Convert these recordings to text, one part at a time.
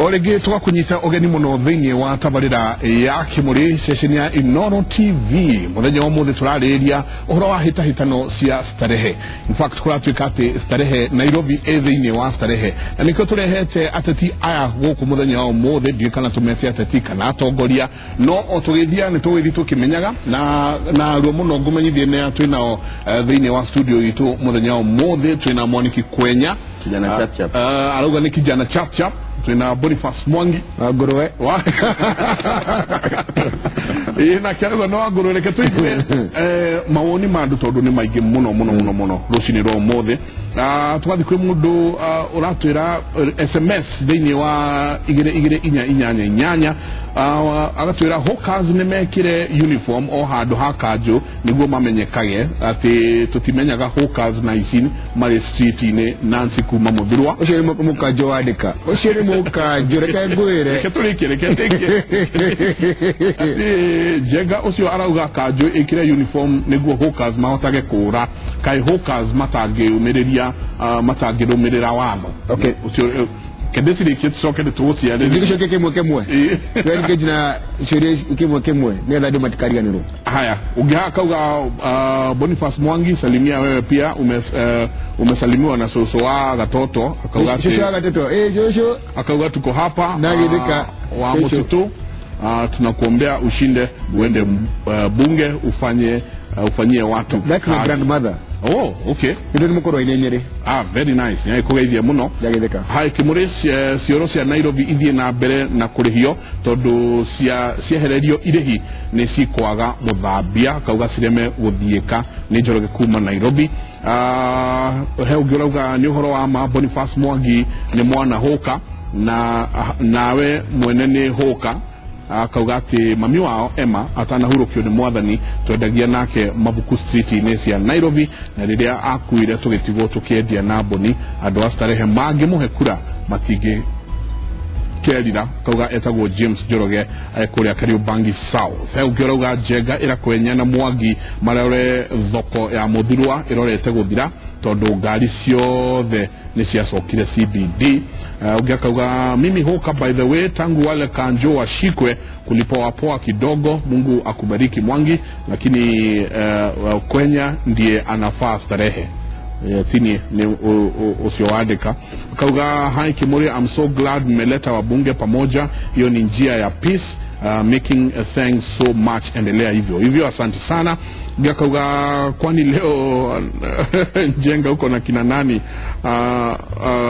O rĩngĩ tũgakũnyita ũgeni mũno thĩinĩ wa tabarĩra ya Kĩmũrĩ, ceceni ya Inooro TV. Mũthenya wa ũmũthĩ tũrarĩrĩria ũhoro wa hĩtahĩtano cia starehe. In fact, kũratuĩka atĩ starehe Nairobi ĩ thĩinĩ wa starehe, na nĩkĩo tũrehete ateti aya gũkũ mũthenya wa ũmũthĩ. Ndiũĩ kana tũmete ateti kana atongoria, no o tũgĩthiaga nĩ tũgĩthiĩ tũkĩmenyaga na ruo mũno. Ngũmenyithie nĩ twĩnao thĩinĩ wa studio itũ mũthenya wa ũmũthĩ. Twĩna Mwaniki Kwenya. Kijana chap chap. Arauga nĩ kijana chap chap. Twĩna Boniface Mwangi. Wa ngũrwe. Ĩĩ, nake arauga nĩ wa ngũrwe. Reke tũigue mawoni ma andũ tondũ nĩ maingĩ mũno mũno mũno mũno rũcinĩ rwa ũmũthĩ. Tũgathiĩ kwĩ mũndũ ũratwĩra SMS thĩinĩ wa 22488, agatwĩra hawkers nĩ mekĩre uniform o handũ ha kanjũ nĩguo mamenyekage atĩ tũtimenyaga hawkers na ici marĩ street-inĩ. Nancy kuma Mũthurwa. Ũcio nĩ mũkanjũ wandĩka, ũcio nĩ mũkanjũ, reke ngwĩre. Reke tũrĩkie, reke ndĩkie. Atĩ Njenga ũcio arauga kanjũ ĩkĩre uniform nĩguo hawkers mahotage kũũra. Kaĩ hawkers matangĩũmĩrĩria, matangĩrũmĩrĩra watho? Ũcio kendecirĩkie, tũcoke nĩ tũgũciarĩria. Ndigũcokia kĩmwe kĩmwe. Twendike na ciũria kĩmwe kĩmwe nĩgetha andũ matikariganĩrwo. Haya, ũngĩ akauga, Boniface Mwangi, salimia wewe pia umesalimiwa na soso wa Gatoto. Akauga Cũcũ wa Gatoto, ĩ cũcũ. Akauga tuko hapa Nagithika. Wa Cũcũ. Mũtitũ, tunakuombea ushinde, uende bunge, ufanye ufanyie watu That's my kazi. grandmother. Oh, okay. Nĩ nĩ mũkũrwa-inĩ Nyĩrĩ. Ah, very nice. Nĩagĩkũgeithia mũno. Ndagĩthĩka. Hai Kĩmũrĩ, cioro cia Nairobi ithiĩ na mbere na kũrĩhio tondũ cia ciehererio irĩhi nĩ cikwaga mũthambia. Kauga cireme gũthiĩka. Nĩ Njoroge kuma Nairobi. He ũngĩ ũrauga nĩ ũhoro wa ma, Boniface Mwangi nĩ mwana hũka na nawe mwene nĩ hũka. Akauga atĩ mami wao Emma atanahurũkio nĩ mwathani twendagia nake mabuku street-inĩ cia Nairobi, na rĩrĩa akuire tũgĩtigwo tũkĩendia na mboni. Andũ a starehe mangĩmũhe kura matingĩ kerira. Kauga etagwo James Njoroge, kũrĩa Kariobangi South. He ũngĩ ũrauga Njenga ĩra Kwenya na Mwangi marore thoko ya Mũthurwa ĩrorete gũthira tondũ ngari ciothe nĩ ciacokire CBD. Ũngĩ akauga, mimi hawker by the way, tangu wale kanjo washikwe kulipoapoa kidogo. Mungu akubariki Mwangi, lakini Kwenya ndiye anafaa starehe. Tini ni ucio wandĩka. Akauga, hi Kimuri, I'm so glad mmeleta wabunge pamoja, hiyo ni njia ya peace making, thanks so much, endelea hivyo hivyo, asante sana. Akauga, kwani leo Njenga huko na kina nani?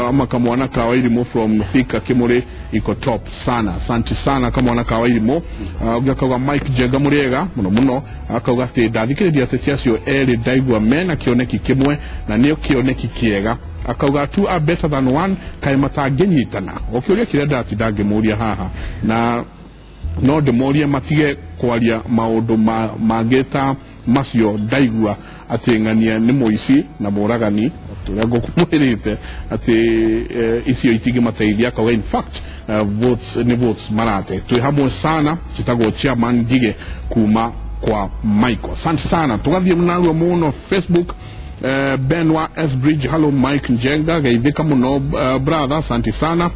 Ama kamwana kawairimo from Thika, Kimuri iko top sana, asante sana kamwana kawairimo. Akauga, Mike Njenga, mũrĩega mũno mũno. Akauga atĩ ndathikĩrĩria ateti acio erĩ, ndaigua mena kĩoneki kĩmwe na nĩo kĩoneki kĩega. Akauga two are better than one. Kaĩ matangĩnyitana? O kĩũria kĩrĩa ndatinda ngĩmũria haha, na no ndĩmorie matige kwaria maũndũ mangĩ ta macio. Ndaigua atĩ ng'ania nĩ mũici na mũragani, ũrĩa ngũkũmwĩrĩte atĩ icio itingĩmateithia. Akauga in fact, votes nĩ votes marate. Twĩ hamwe sana. Citagwo chairman Ngige kuma kwa Michael, asante sana. Tũgathiĩ narua mũno Facebook. Ben wa S-Bridge, hello Mike Njenga, geithĩka mũno brother, asante sana.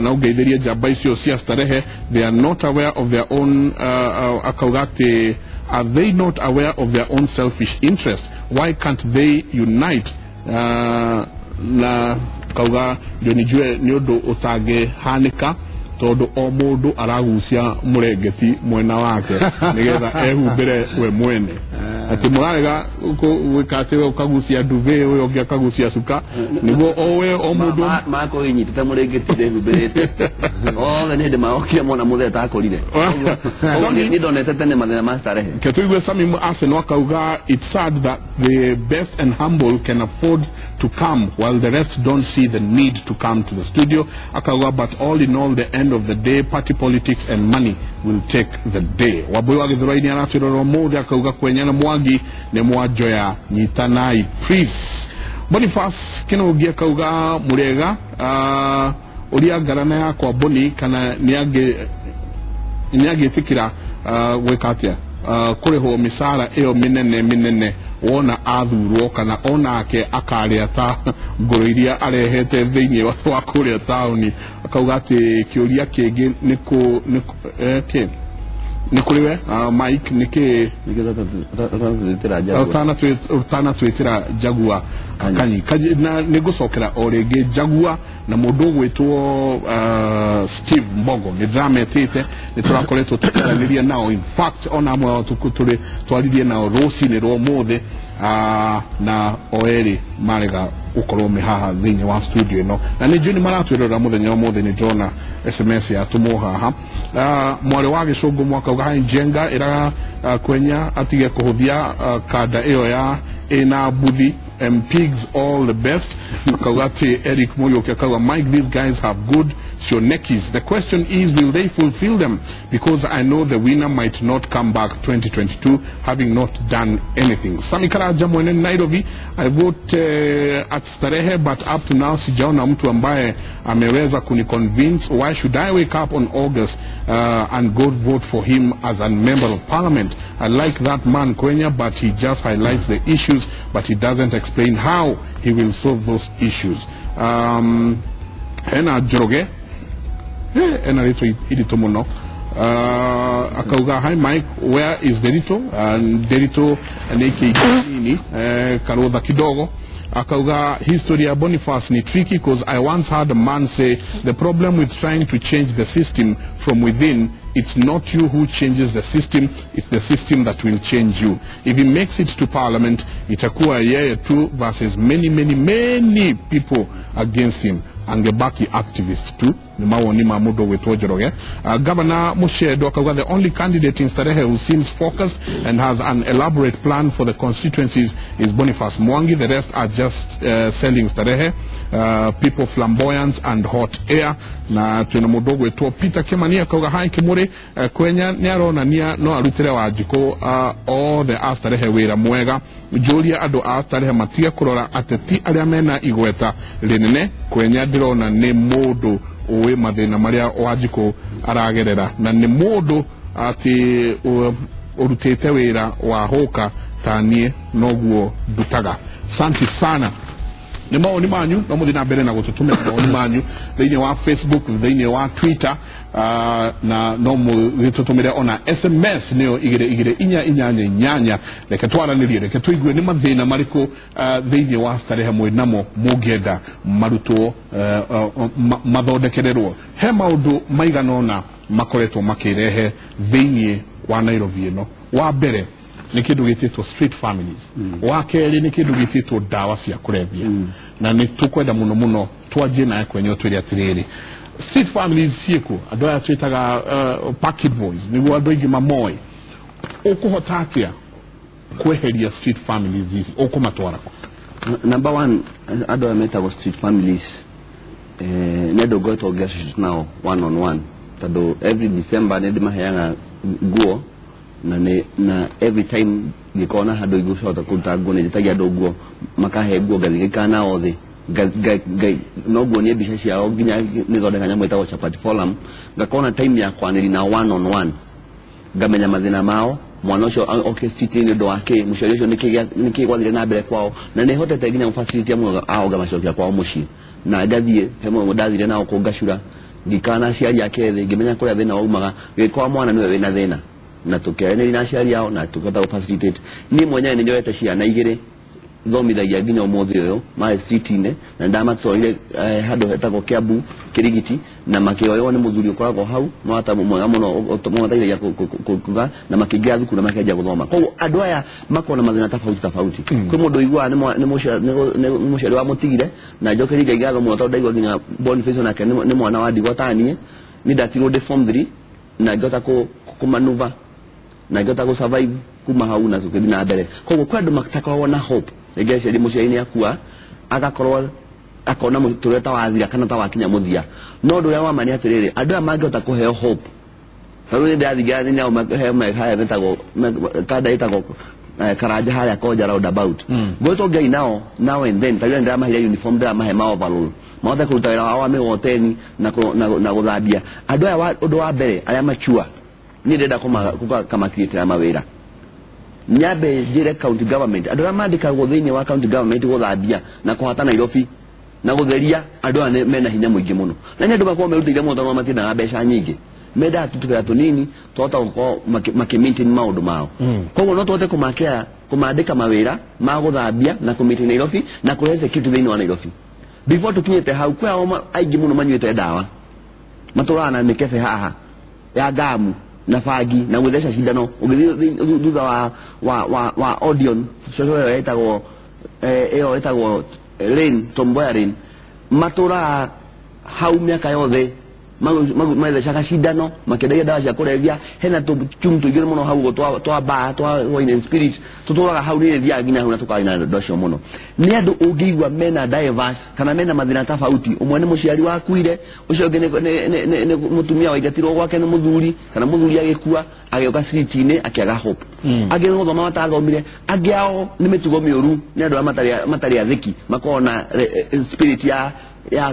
Na ũngeithĩrie njamba icio cia starehe. They are not aware of their own, akauga atĩ are they not aware of their own selfish interest? Why can't they unite? Na kauga ndio nijue nĩ ũndũ ũtangĩhanĩka tondũ o mũndũ aragucia mũrengeti mwena wake nĩgetha ehumbĩre we mwene, atĩ mũrarega gwĩka atĩ we ũkagucia duvet, ũyũ ũngĩ akagucia cuka, nĩguo o we o mũndũ Mako inyitĩte mũrĩngĩti ndĩhumbĩrĩte othe nĩ hĩndĩ maokire mona mũthee takorire. Niĩ ndonete tene mathĩna ma starehe. Ketuigwe Sami Arsenal akauga, it's sad that the best and humble can afford to come while the rest don't see the need to come to the studio. Akauga, but all in all, the end of the day, party politics and money will take the day. Wabui wa Githurai aratwĩrora ũmũthĩ. Akauga Kwenya na Mwangi nĩ mwanjoya, nyitanai please. Boniface Kĩnũngi akauga, mũrĩega, ũria ngarana yakwa Boni kana nĩ angĩtĩkĩra gwĩka atĩa, kũrĩhwo mĩcara ĩyo mĩnene mĩnene. Wona athurwo kana onake akarĩa ta ngũrũ iria arehete thĩinĩ wa kũrĩa taũni. Akauga atĩ kĩũria kĩngĩ nĩ kũ nĩ kũrĩ we Mike, nĩkĩ ũtanatwĩtĩra Jaguar Kanyi? Na nĩngũcokera o rĩngĩ Jaguar na mũndũ ũgwĩtwo Steve Mbogo, nĩ ndĩrametĩte, nĩ tũrakoretwo tũkĩaranĩria nao, in fact ona amwe ao tũrĩ twaririe nao rũcinĩ rwa ũmũthĩ, na o erĩ marega gũkorwo me haha thĩinĩ wa studio ĩno, na nĩ njũĩ nĩ maratwĩrorera mũthenya ũmũthĩ. Nĩ ndĩrona SMS yatũmwo haha. Mwarĩ wa Gĩcũngũ mwakauga hai Njenga ĩraga Kwenya atige kũhũthia kanda ĩyo ya ĩna mbuthi. Pigs all the best. Akauga ati Eric Muriuki akauga Mike, these guys have good sionekis. The question is, will they fulfill them? Because I know the winner might not come back 2022 having not done anything. Sami Karaja mwene Nairobi, I vote at Starehe, but up to now sijaona mtu ambaye ameweza kuniconvince. Why should I wake up on August and go vote for him as a member of parliament? I like that man Kwenya, but he just highlights the issues, but he doesn't explain how he will solve those issues. Ena Njoroge, ena rito irito muno. Akauga hi Mike, where is Derito? Derito niki nini karotha kidogo. Akauga history ya Boniface ni tricky because I once heard a man say the problem with trying to change the system from within, it's not you who changes the system, it's the system that will change you. If he makes it to parliament, itakuwa yeye tu versus many, many, many people against him. Angebaki activist tu. Ni mawoni ma mundu gwitwo Njoroge. Governor Mushedo akauga the only candidate in Starehe who seems focused and has an elaborate plan for the constituencies is Boniface Mwangi. The rest are just selling Starehe, people flamboyance and hot air. Na twina mundu gwitwo Peter Kimani akauga hai Kimuri, Kwenya ni aronania no arutire Wanjikũ othe a Starehe wira mwega. Njuria andu a Starehe matige kurora ateti aria mena igweta rinene. Kwenya ndirona ni mundu uwi mathina maria Wanjikũ aragerera, na ni mundu ati urutite wira wa huka ta nie noguo ndutaga. Santi sana. Ni maoni manyu no muthi na mbere na gututumira maoni manyu thiini wa Facebook, thiini wa Twitter, na no mugitutumire ona SMS niyo 2 2 4 8 8. Reke twaranirie, reke tuigue ni mathina mariku thiini wa Starehe mwi namo mungienda marutwo mathondekererwo. He maundu maigana ona makoretwo makirehe thiini wa Nairobi ino. Wa mbere ni kindu gititwo street families. Wa keri ni kindu gititwo dawa cia kulevya. Na ni tukwenda muno muno twanjie naye Kwenye twire atiriri, street families ciĩkuo, andu aya twitaga packet boys, niguo andu aingi mamoĩ. Ukuhota atia kweheria street families ici, ukumatwara kũ? Number one, andu aya metagwo street families, nĩ andũ ngoretwo ngĩassociate nao one on one, tondũ every December nĩ ndĩmaheaga nguo, na every time ngĩkorwo na handũ ingĩhota kũruta nguo nĩ njĩtagia andũ nguo, makahe nguo, ngathiĩ ngaikara nao thĩ, no nguonie mbica ciao nginya nĩthondeka nyamũ ĩtagwo chapati forum, ngakorwo na time ya kwanĩria nao one on one, ngamenya mathĩna mao, mwana ũcio oke street-inĩ nĩ ũndũ wa kĩ, mũciari ũcio nĩkĩ gwathire na mbere kwao, na nĩ hotete nginya gũfacilitate amwe ao ngamacokia kwao mũciĩ, na ngathiĩ he mũndũ ndathire nao kũu ngacura, ngĩikara na aciari ake thĩ, ngĩmenya kũrĩa thĩna waumaga, gĩkorwo mwana nĩwe wĩna thĩna, na tukiaranĩria na aciari ao na tukahota gũfacilitate. Niĩ mwenyewe nĩ njoete ciana igĩrĩ thomithagia nginya ũmũthĩ ũyũ marĩ street-inĩ, na ndamatwarire handũ hetagwo Kiambu Kirigiti, na makĩoywo nĩ mũthuri ũkoragwo hau mwata mwega mũno ũmateithagia kuga, na makĩingĩra thukuru na makĩanjia gũthoma. Koguo andũ aya makoragwo na mathĩna tofauti tofauti. Kwĩ mũndũ ũiguaga nĩ mũciari wamũtigire, na njokerie Ngai ngatho mũno tondũ ndaigua nginya Boniface onake nĩ mwana wa ndigwa ta niĩ. Niĩ ndatigirwo ndĩ form 3 na ngĩhota kũmanuva na ngĩhota gũ survive kuma hau na tũkĩthiĩ na mbere. Koguo kwĩ andũ matakoragwo na hope, rĩngĩ aciari mũciari nĩ akua agakorwo akona mũtũrĩre ta wathira kana ta wakinya mũthia. No ũndũ ũrĩa wa ma nĩ atĩrĩrĩ, andũ aya mangĩhota kũheo hope, tondũ nĩ ndĩrathiĩ nĩ he harĩa metagwo kanda ĩtagwo Karanja harĩa Konja roundabout, ngwĩtwo Ngai nao now and then, ta rĩrĩa ndĩramahire uniform, ndĩramahe ma overall mahote kũruta wĩra wao wa mĩgoteni na gũthambia. Andũ aya ũndũ wa mbere arĩa machua, niĩ ndĩrenda kũmakiritĩra mawĩra. Nyambe njĩre county government andũ arĩa mandĩkagwo thĩinĩ wa county government gũthambia na kũhata Nairobi na gũtheria andũ aya mena hinya mũingĩ mũno na nĩ andũ makoragwo merutĩire mũno tondũ matiendaga mbeca nyingĩ mendaga tũtũbera tũnini twahota gũkorwo makĩ maintain maũndũ mao. Koguo no tũhote kũmakĩra kũmandĩka mawĩra ma gũthambia na kũ maintain Nairobi na kũrehe security thĩinĩ wa Nairobi. Before tũkinyĩte hau kwĩ ao aingĩ mũno manyuĩte ndawa matũraga na mĩkebe haha ya ngamu na bangi na gwĩtheca cindano ũgĩthiĩ thutha wa Odeon cũcũ ĩyo ĩtagwo ĩyo ĩtagwo Lane Tom Mboya Lane matũraga hau mĩaka yothe mathecaga cindano makĩendagia ndawa cia kũrebia hena tũchumu tũingĩ mũno hau ũguo twa bar twa wine and spirit tũtũraga hau nĩ thiaga nginya hau na tũkaria na andũ acio mũno. Nĩ andũ ũngĩigua mena diverse kana mena mathĩna tofauti ũmwe nĩ mũciari wakuire ũcio ũngĩ nĩ mũtumia waingatirwo gwake nĩ mũthuri kana mũthuri agĩkua agĩũka street-inĩ akĩaga hope. Angĩ nĩ gũthoma matathomire angĩ ao nĩ mĩtugo mĩũru nĩ andũ arĩa matarĩ athĩki makoragwo na spirit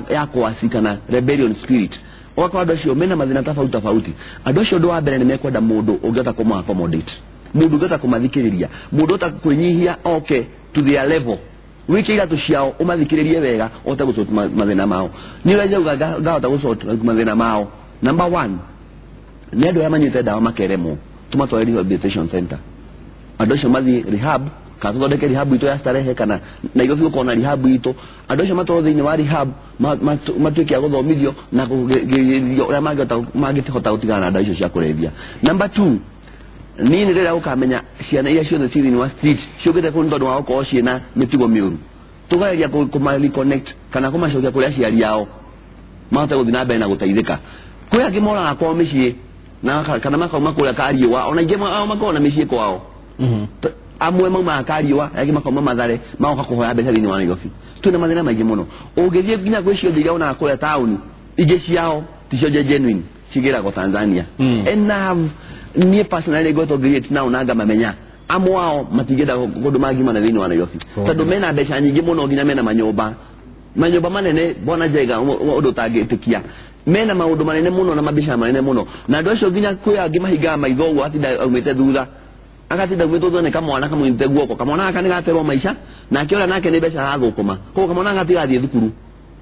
ya kwasi kana rebellion spirit. Ũgakora andũ acio mena mathĩna tofauti tofauti. Andũ acio ũndũ wa mbere nĩ mekwenda mũndũ ũngĩhota kũma accommodate mũndũ ũngĩhota kũmathikĩrĩria mũndũ ũngĩhota kwĩnyihia oke to their level wĩke iratũ ciao ũmathikĩrĩrie wega ũhote gũsort mathĩna mao. Niĩ ũrĩa njauga ngahota gũsort mathĩna mao number 1 nĩ andũ arĩa manyuĩte ndawa makeremwo tũmatware rehabilitation center andũ acio mathiĩ rehab kana tũthondeke rehab itũ ya Starehe kana Nairobi gũkorwo na rehab itũ andũ acio matwarwo thĩinĩ wa rehab matuĩke a gũthomithio na kũgerio ũrĩa mangĩhota gũtigana na ndawa icio cia kũrebia. Number 2 niĩ nĩ ndĩrenda gũkamenya ciana iria ciothe ciĩ thĩinĩ wa street ciũkĩte kũu nĩ tondũ wa gũkorwo ciĩna mĩtugo mĩũru tũkageria kũma reconnect kana kũmacokia kũrĩ aciari ao mahote gũthiĩ na mbere na gũteithĩka. Kwĩ angĩ moraga kwao mĩciĩ na kana makauma kũrĩa Kariũa ona aingĩ ao makoragwo na mĩciĩ kwao. Amwe maumaga Kariũa angĩ makauma Mathare magoka kũhoya mbeca thĩinĩ wa Nairobi. Twĩna mathĩna maingĩ mũno ũngĩthiĩ nginya kwĩ cionje iria wonaga kũrĩa taũni ingĩ ciao ti cionje genuine cigĩragwo Tanzania. Enough niĩ personally ngoretwo ngĩrĩte nao na ngamamenya amwe ao matingĩenda kũndũ mangimana thĩinĩ wa Nairobi tondũ mena mbeca nyingĩ mũno nginya mena manyũmba manene bwana Njega ũndũ ũtangĩtĩkia mena maũndũ manene mũno na mabiacara manene mũno na andũ acio nginya kwĩ angĩ mahingaga maitho ũguo atinda aumĩte thutha agatinda aumĩte thutha nĩ kamwana kamũnyitĩte guoko kamwana gaka nĩ gaterwo maica nake ũrĩa nake nĩ mbeca arathũkũma koguo kamwana gaka gatigathiĩ thukuru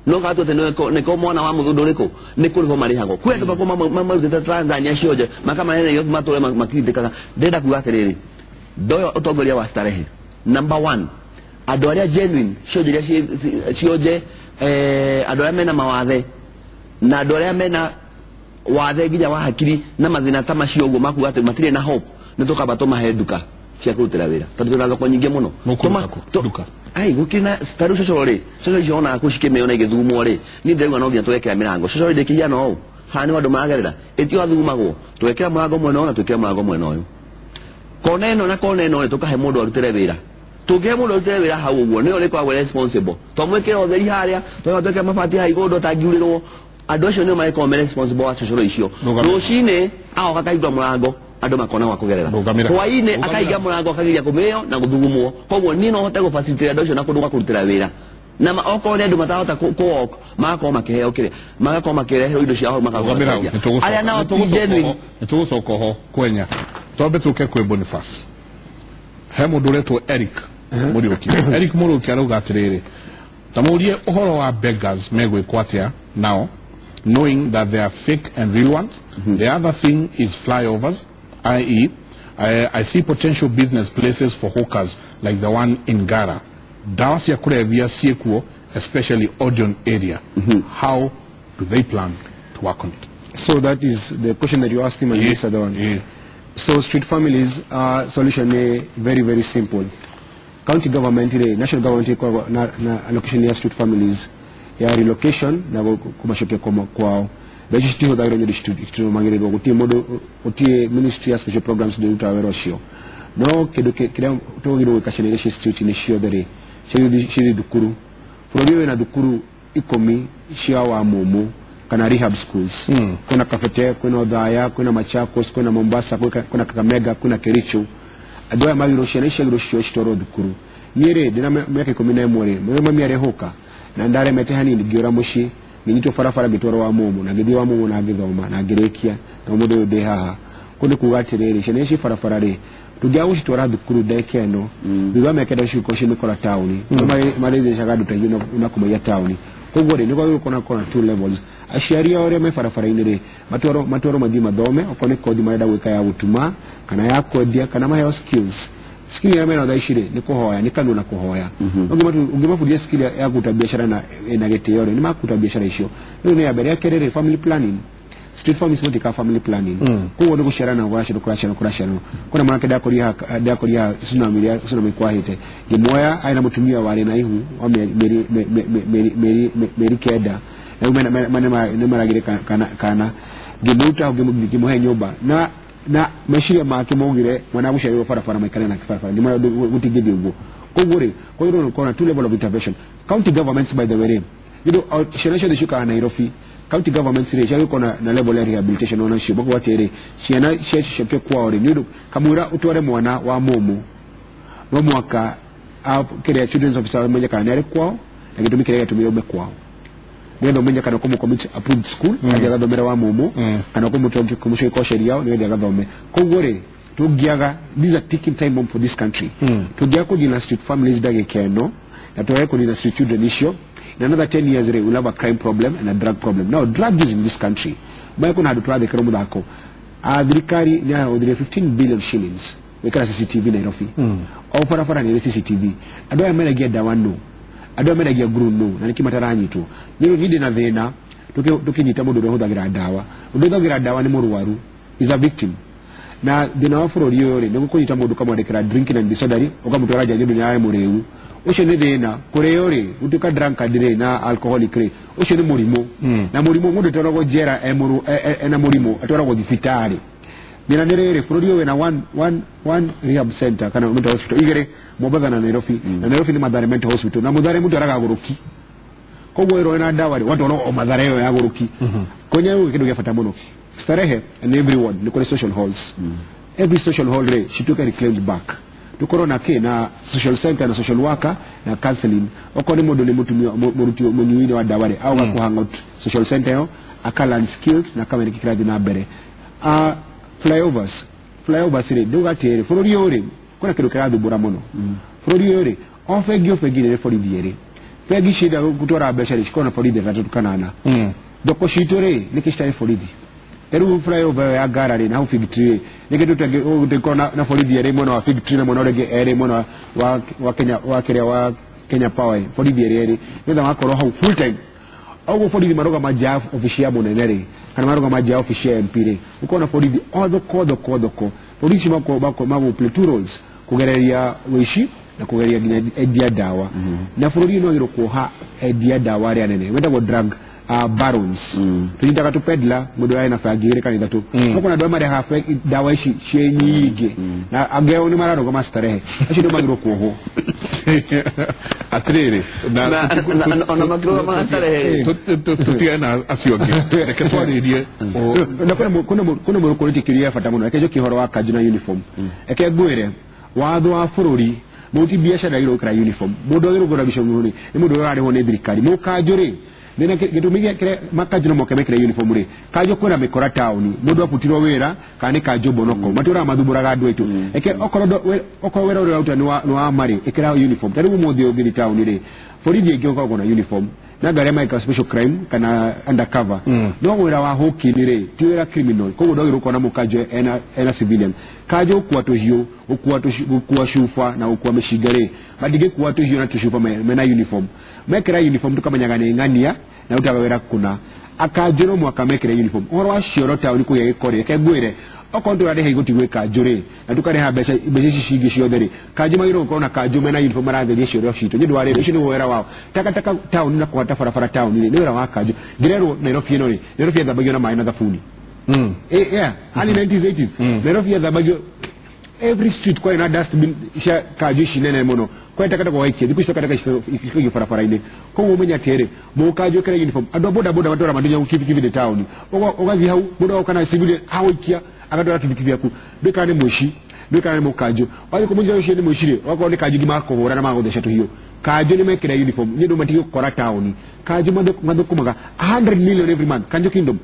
no gatuĩte nĩko mwana wa mũthũndũ ũrĩkũ nĩ kũrĩhwo marĩhagwo kwĩ andũ makoragwo marutĩte Tanzania cionje makamanene Nairobi matũre makirindĩkaga. Ndĩrenda kuga atĩrĩrĩ ndoyo ũtongoria wa Starehe number 1 andũ arĩa genuine cionje iria cionje andũ arĩa mena mawathe na andũ arĩa mena wathe nginya wa hakiri na mathĩna ta macio ũguo makuga atĩ matirĩ na hope nĩ tũkamba tũmahe nduka cia kũrutĩra wĩra tondũ twĩna thoko nyingĩ mũno. Nduka ai gũkĩrĩ na tarĩu cocoro rĩ cocoro icio wonaga kũu cikĩmĩo na igĩthugumwo rĩ niĩ ndĩrauga no nginya twekĩra mĩrango cocoro ndĩkĩhiana ũũ haha nĩho andũ maragerera ĩtio athugumagwo twekĩra mũrango mwena ũyũ na twĩkĩre mũrango mwena ũyũ kona ĩno na kona ĩno rĩ tũkahe mũndũ arutĩre wĩra tũngĩhe mũndũ arutĩre wĩra hau ũguo nĩwe ũrĩkoragwo responsible twamwĩkĩra ũtheri harĩa twekĩra mabati haha igũrũ ũtangiurĩrwo andũ acio nĩo marĩkoragwo me responsible wa cocoro icio. Rũcinĩ agoka akahinga mũrango andũ makona gwa kũgerera hwainĩ akahinga mũrango akagiria kũmĩo na gũthugumwo koguo niĩ no hote gũbacilitĩra andũ acio na kũndũ gwa kũrutĩra wĩra na okorwo nĩ andũ matarahota kũ-walk magakorwo makĩheo kĩrĩa magakorwo makĩreherwo indo ciao hau magakorwo arĩa nao ti genuine. Nĩtũgũcoka ho kwenya twambe tũke kwĩ Boniface he mũndũ ũretwo Eric Mũriũki. Eric Mũriũki arauga atĩrĩrĩ ta mũrie ũhoro wa beggars megwĩkwo atĩa nao knowing that they are fake and real ones. The other thing is flyovers, i.e. I see potential business places for hawkers like the one in Gara. Dawa cia kũrebia ciĩkuo, especially Odeon area. How do they plan to work on it? So that is the question that you asked him and this other one. Yeah. So street families solution is very, very simple. County government, national government na allocation ya street families ya relocation na kumacokia kwao mbeca ici citihũthagĩrwo nĩ ũndũ citirũmagĩrĩrwo gũtirĩ mũndũ gũtirĩ ministry ya special programs ndĩrutaga wĩra ũcio no kĩndũ kĩrĩa tũgĩrĩirwo gwĩka ciana iria ciĩ street-inĩ ciothe rĩ cithi thukuru bũrũri ũyũ wĩna thukuru 10 cia wa mũmũ kana rehab schools. Kwĩna Kabete, kwĩna Othaya, kwĩna Machakos, kwĩna Mombasa, kwĩna Kakamega, kwĩna Kericho. Andũ aya magĩrĩirwo ciana ici ciagĩrĩirwo ciothe citwarwo thukuru. Niĩ rĩ ndĩna mĩaka 11 rĩ mũrĩ mami arehũka na ndaremete hanini ngĩũra mũciĩ ngĩnyitwo barabara ngĩtwarwo wa mũmũ na ngĩthiĩ wa mũmũ na ngĩthoma na ngĩrĩkia na ũmũthĩ ũyũ ndĩ haha. Kå nä kuga atä rä rä ciana ici barabara rä tũngĩaga gũcitwara thukuru ndagĩka ĩno thutha wa mĩaka ĩno cikorwo ciĩ mĩkora taũni marĩthecaga andũ ta ithuĩ na kũmaiya taũni. Koguo rĩ nĩ kwagĩrĩirwo gũkorwo na two levels. Aciari ao arĩa me barabara-inĩ rĩ matwarwo mathiĩ mathome, okorwo nĩ kothi marenda gwĩka ya gũtuma kana ya kwendia kana maheo skills. Skill ya mena thaa ici rĩ nĩ kũhoya, nĩ kanua na kũhoya. Ũngĩmabundithia skill ya kũruta biacara na ĩna gĩtĩo rĩ nĩ makũruta biacara icio. Rĩu nĩ ya mbere. Ya kerĩ rĩ, family planning. Street families matika family planning. Koguo nĩ gũciarana kũraciarana kũraciarana. Kwĩna mwanake ndakoria tsunami rĩa tsunami kwahĩte ngĩmuoya arĩ na mũtumia warĩ na ihu wa mĩeri 9 na rĩu nĩ maragĩre kana ngĩmũruta ngĩmũhe nyũmba na meciria make maugire mwana agũciarĩrwo barabara maikare nake barabara ngĩmwĩra gũtingĩthiĩ ũguo. Koguo rĩ kwagĩrĩirwo gũkorwo na two level of intervention. County governments, by the way rĩ, ciana ciothe ciũkaga Nairobi, county governments rĩ ciagĩrĩirwo gũkorwo na level ya rehabilitation onacio makuga atĩrĩ ciana ciacoke kwao rĩ nĩ ũndũ kamũira ũtware mwana wa mũmũ no mwaka kĩrĩa children's officer amenye kana nĩ arĩ kwao na gĩtũmi kĩrĩa gĩatũmire ume kwao nĩgetha ũmenye kana ũkũmũ-commit approved school athiĩ agathomere wa mũmũ kana ũkũmũcokia kwa aciari ao nĩgetha agathome. Koguo rĩ tũngĩaga, these are ticking time bomb for this country. Tũngĩaga kũdeal na street families ndagĩka ĩno na twage kũnina street children icio, in another 10 years rĩ we'll have a crime problem and a drug problem. Now drug use in this country maya kuna handũ tũrathĩkĩrwo mũthako. Thirikari nĩ yahũthĩrire 15 billion shillings gwĩkĩra CCTV Nairobi. O barabara nĩ ĩrĩ CCTV. Andũ aya mendagia ndawa no, andũ aya mendagia nguru no, na nĩkĩ mataranyitwo? Niĩ ndĩ na thĩna tũkĩnyita mũndũ ũrĩa ũhũthagĩra ndawa. Ũndũ ũhũthagĩra ndawa nĩ mũrwaru, is a victim. Na thĩna wa bũrũri ũyũ rĩ nĩ kũnyita mũndũ ũkamwandĩkĩra drinking and disorderly ũkamũtwara nja nĩ ũndũ nĩ arĩ mũrĩu. Ũcio nĩ thĩna. Kũrĩo rĩ gũtuĩka drunkard rĩ na alcoholic rĩ ũcio nĩ mũrimũ. Na mũrimũ mũndũ atwaragwo njera ena mũrimũ atwaragwo thibitarĩ. Thĩna nĩ rĩrĩ bũrũri ũyũ wĩna one rehab center kana mental hospital igĩrĩ, Mombatha na Nairobi. Na Nairobi nĩ Mathare mental hospital na Mathare mũndũ araga gũrũki. Koguo ĩrwo ĩna ndawa rĩ watwarwo o Mathare ĩyo ya gũrũki. Kwenye ũyũ kĩndũ gĩa bata mũno starehe and every ward nĩ kũrĩ social halls. Every social hall rĩ cituĩke reclaimed back, tukorwo na kĩ na social center na social worker na counseling. Okorwo nĩ mũndũ nĩ mũtumia mũruti mũnyui wa ndawa rĩ auga kũ hang out social center ĩyo aka learn skills na akamenya nĩkĩ kĩrathiĩ na mbere. Flyovers rĩ ndauga atĩrĩ bũrũri ũyũ rĩ kwĩna kĩndũ kĩrathumbũra mũno bũrũri ũyũ rĩ o bengi o bengi nĩ borithi ĩrĩ bengi cienda gũtwara mbeca rĩ cikorwo na borithi 3 kana 4. Thoko citũ rĩ nĩkĩ citarĩ borithi? Rĩu flyover ĩyo ya Ngara rĩ na hau Fig Tree rĩ nĩkĩ tũtangĩkorwo na borithi erĩ mwena wa Fig Tree na mwena ũrĩa ũngĩ erĩ mwena wa Kenya wa kĩrĩa wa Kenya Power borithi erĩ erĩ nĩgetha magakorwo hau full time. Oguo borithi marũgama nja ya obici ya mũnene rĩ kana marũgama nja ya obici ya MP rĩ ũkorwo na borithi o thoko thoko thoko. Borithi magũ play two roles, kũgereria ũici na kũgeria nginya endia ndawa. Na bũrũri ũyũ nĩwagĩrĩirwo kuoha endia ndawa arĩa anene metagwo drug barons. Tũnyitaga tũ peddler mũndũ arĩ na bangi igĩrĩ kana ithatũ. No kuna andũ arĩa marehaga ndawa ici ciĩ nyingĩ na angĩ ao nĩ mararũgama starehe, acio nĩo magĩrĩirwo kuohwo. Atĩrĩrĩ ona makĩrũgama starehe tũtigane na acio angĩ, reke twarĩrie. Na kwĩna mũndũ kũrĩtie kĩũria gĩa bata mũno. Reke njokie ũhoro wa kanjũ na uniform. Reke ngwĩre watho wa bũrũri mũruti biacara agĩrĩirwo gwĩkĩra uniform. Mũndũ agĩrĩirwo kũgũra gĩcũng'ũ rĩ nĩ mũndũ ũrĩa ũrarĩhwo nĩ thirikari. Mũkanjũ rĩ thĩna gĩtũmi kĩrĩa makanjũ no moke mekĩre uniform rĩ, kanjũ kwĩna mĩkora taũni mũndũ abutirwo wĩra kana nĩ kanjũ mbonoko matũraga mathumbũraga andũ aitũ. Reke okorwo wĩra ũrĩa ũraruta nĩ wa marĩ ĩkĩra uniform. Ta rĩu ũmũthĩ ũngĩthiĩ taũni rĩ borithi aingĩ ũkoragwo na uniform na ngari mareka special crime kana undercover. No wĩra wa hũkini rĩ ti wĩra criminal, koguo ndwagĩrĩirwo gũkorwo na mũkanjũ ena civilian. Kanjũ gũkua tũhiũ, gũkua cuba na gũkua mĩcinga rĩ matingĩkua tũhiũ na tũcuba mena uniform. Mekĩra uniform tũkamenyaga nĩ ng'ania na rutaga wĩra kũna. Akanjũ no mũhaka mekĩre uniform. Ũhoro wa cioro taũni kũgĩa gĩko rĩ, reke ngwĩre okorwo tũrarĩha igoti gwĩ kanjũ rĩ na tũkarĩha mbeca ici cingĩ ciothe rĩ, kanjũ magĩrĩirwo gũkorwo na kanjũ mena uniform maratheria cioro citũ nĩ ũndũ wa rĩrĩ ũcio nĩguo wĩra wao. Takataka taũni na kũhata barabara taũni rĩ nĩ wĩra wa kanjũ. Ndĩrerwo Nairobi ĩno rĩ, Nairobi yathambagio na maĩ na thabuni. Yeah, early 1980s Nairobi yathambagio every street kwarĩ na dustbin cia kanjũ ici nene mũno kwarĩ takataka waikia thikũ ici takataka cikagio barabara-inĩ. Koguo ũmenye atĩrĩ mũkanjũ ĩkĩra uniform. Andũ a boda boda matwara mandunya kibikibi taũni ũgathiĩ hau mũndũ agoka na civilian agũikia agatwara kibikibi yaku ndũĩ kana nĩ mũici ndũĩ kana nĩ mũkanjũ. Wathiĩ kũmũnjĩra ũcio nĩ mũici rĩ ũgakorwo nĩ kanjũ ngima makũhũra na magũtheca tũhiũ. Kanjũ nĩ mekĩra uniform nĩ ũndũ matige gũkora taũni. Kanjũ mathũkũmaga 100 million every month. Kanjũ Kingdom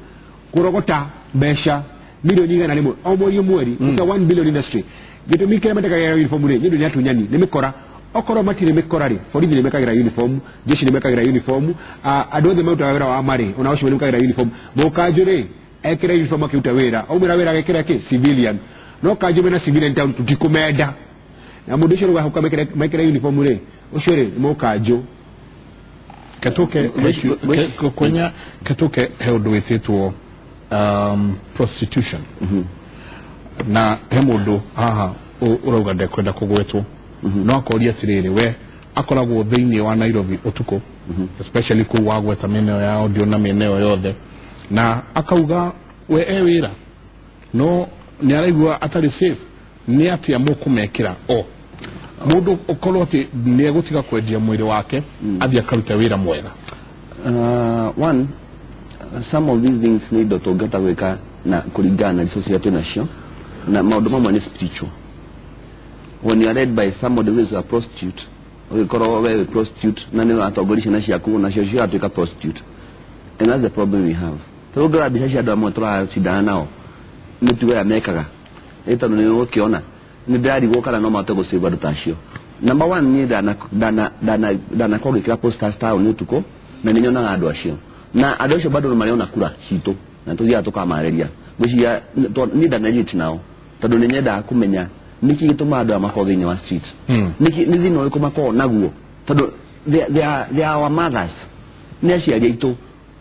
kũrogota mbeca milioni 100 o mweri mweri. It's a 1 billion industry. Gĩtũmi kĩrĩa matekagĩra uniform rĩ, nĩ ũndũ nĩ atunyani, nĩ mĩkora. Okorwo matirĩ mĩkora rĩ, borithi nĩ mekagĩra uniform, jeshi nĩ mekagĩra uniform, andũ othe marutaga wĩra wa marĩ ona ũcio nĩ mekagĩra uniform. Mũkanjũ rĩ, ekĩra uniform akĩruta wĩra, aumĩra wĩra agekĩra kĩ civilian. No kanjũ mena civilian town tũtikũmenda. Na mũndũ ũcio ũrauga mekĩra uniform rĩ, ũcio rĩ nĩ mũkanjũ. Ketuke kwenya ketuke he ũndũ wĩtĩtwo prostitution. Na he mũndũ haha ũrauga ndekwenda kũgwetwo, no akoria atĩrĩrĩ, we akoragwo thĩinĩ wa Nairobi ũtukũ, especially kũu wagweta mĩena ĩyo ya audio na mĩena ĩyo yothe, na akauga we e wĩra no nĩ araigua atarĩ safe. Nĩ atĩa mũkũmekĩra o mũndũ ũkorwo atĩ nĩ egũtiga kwendia mwĩrĩ wake athiĩ akarute wĩra mwega? One, some of these things nĩ indo tũngĩhota gwĩka na kũringana na resources iria twĩnacio, na maũndũ mamwe nĩ spiritual. When you are led by somebody who is a prostitute, ũgĩkorwo we wĩ prostitute na nĩ ũratongoria ciana ciaku nacio ciratuĩka prostitute, and that's the problem we have. Tondũ ũngĩrora mbica cia andũ amwe tũracindana nao, mĩtugo ĩrĩa mekaga ĩ tondũ nĩ ũgũkĩona nĩ ndĩrarigwo kana no mahote gũcĩva andũ ta acio. Number one, niĩ ndanakorwo ngĩkĩra posters town ũtukũ na nĩ nyonaga andũ acio, na andũ acio bado marĩ ona kura citũ na tũthiaga tũkamarĩria. Ngwĩciria niĩ ndanarelate nao tondũ nĩ nyendaga kũmenya nĩkĩ gĩtũmaga andũ aya makorwo thĩinĩ wa street, nĩkĩ nĩ thĩna ũrĩkũ makoragwo naguo, tondũ they are our mothers, nĩ aciari aitũ,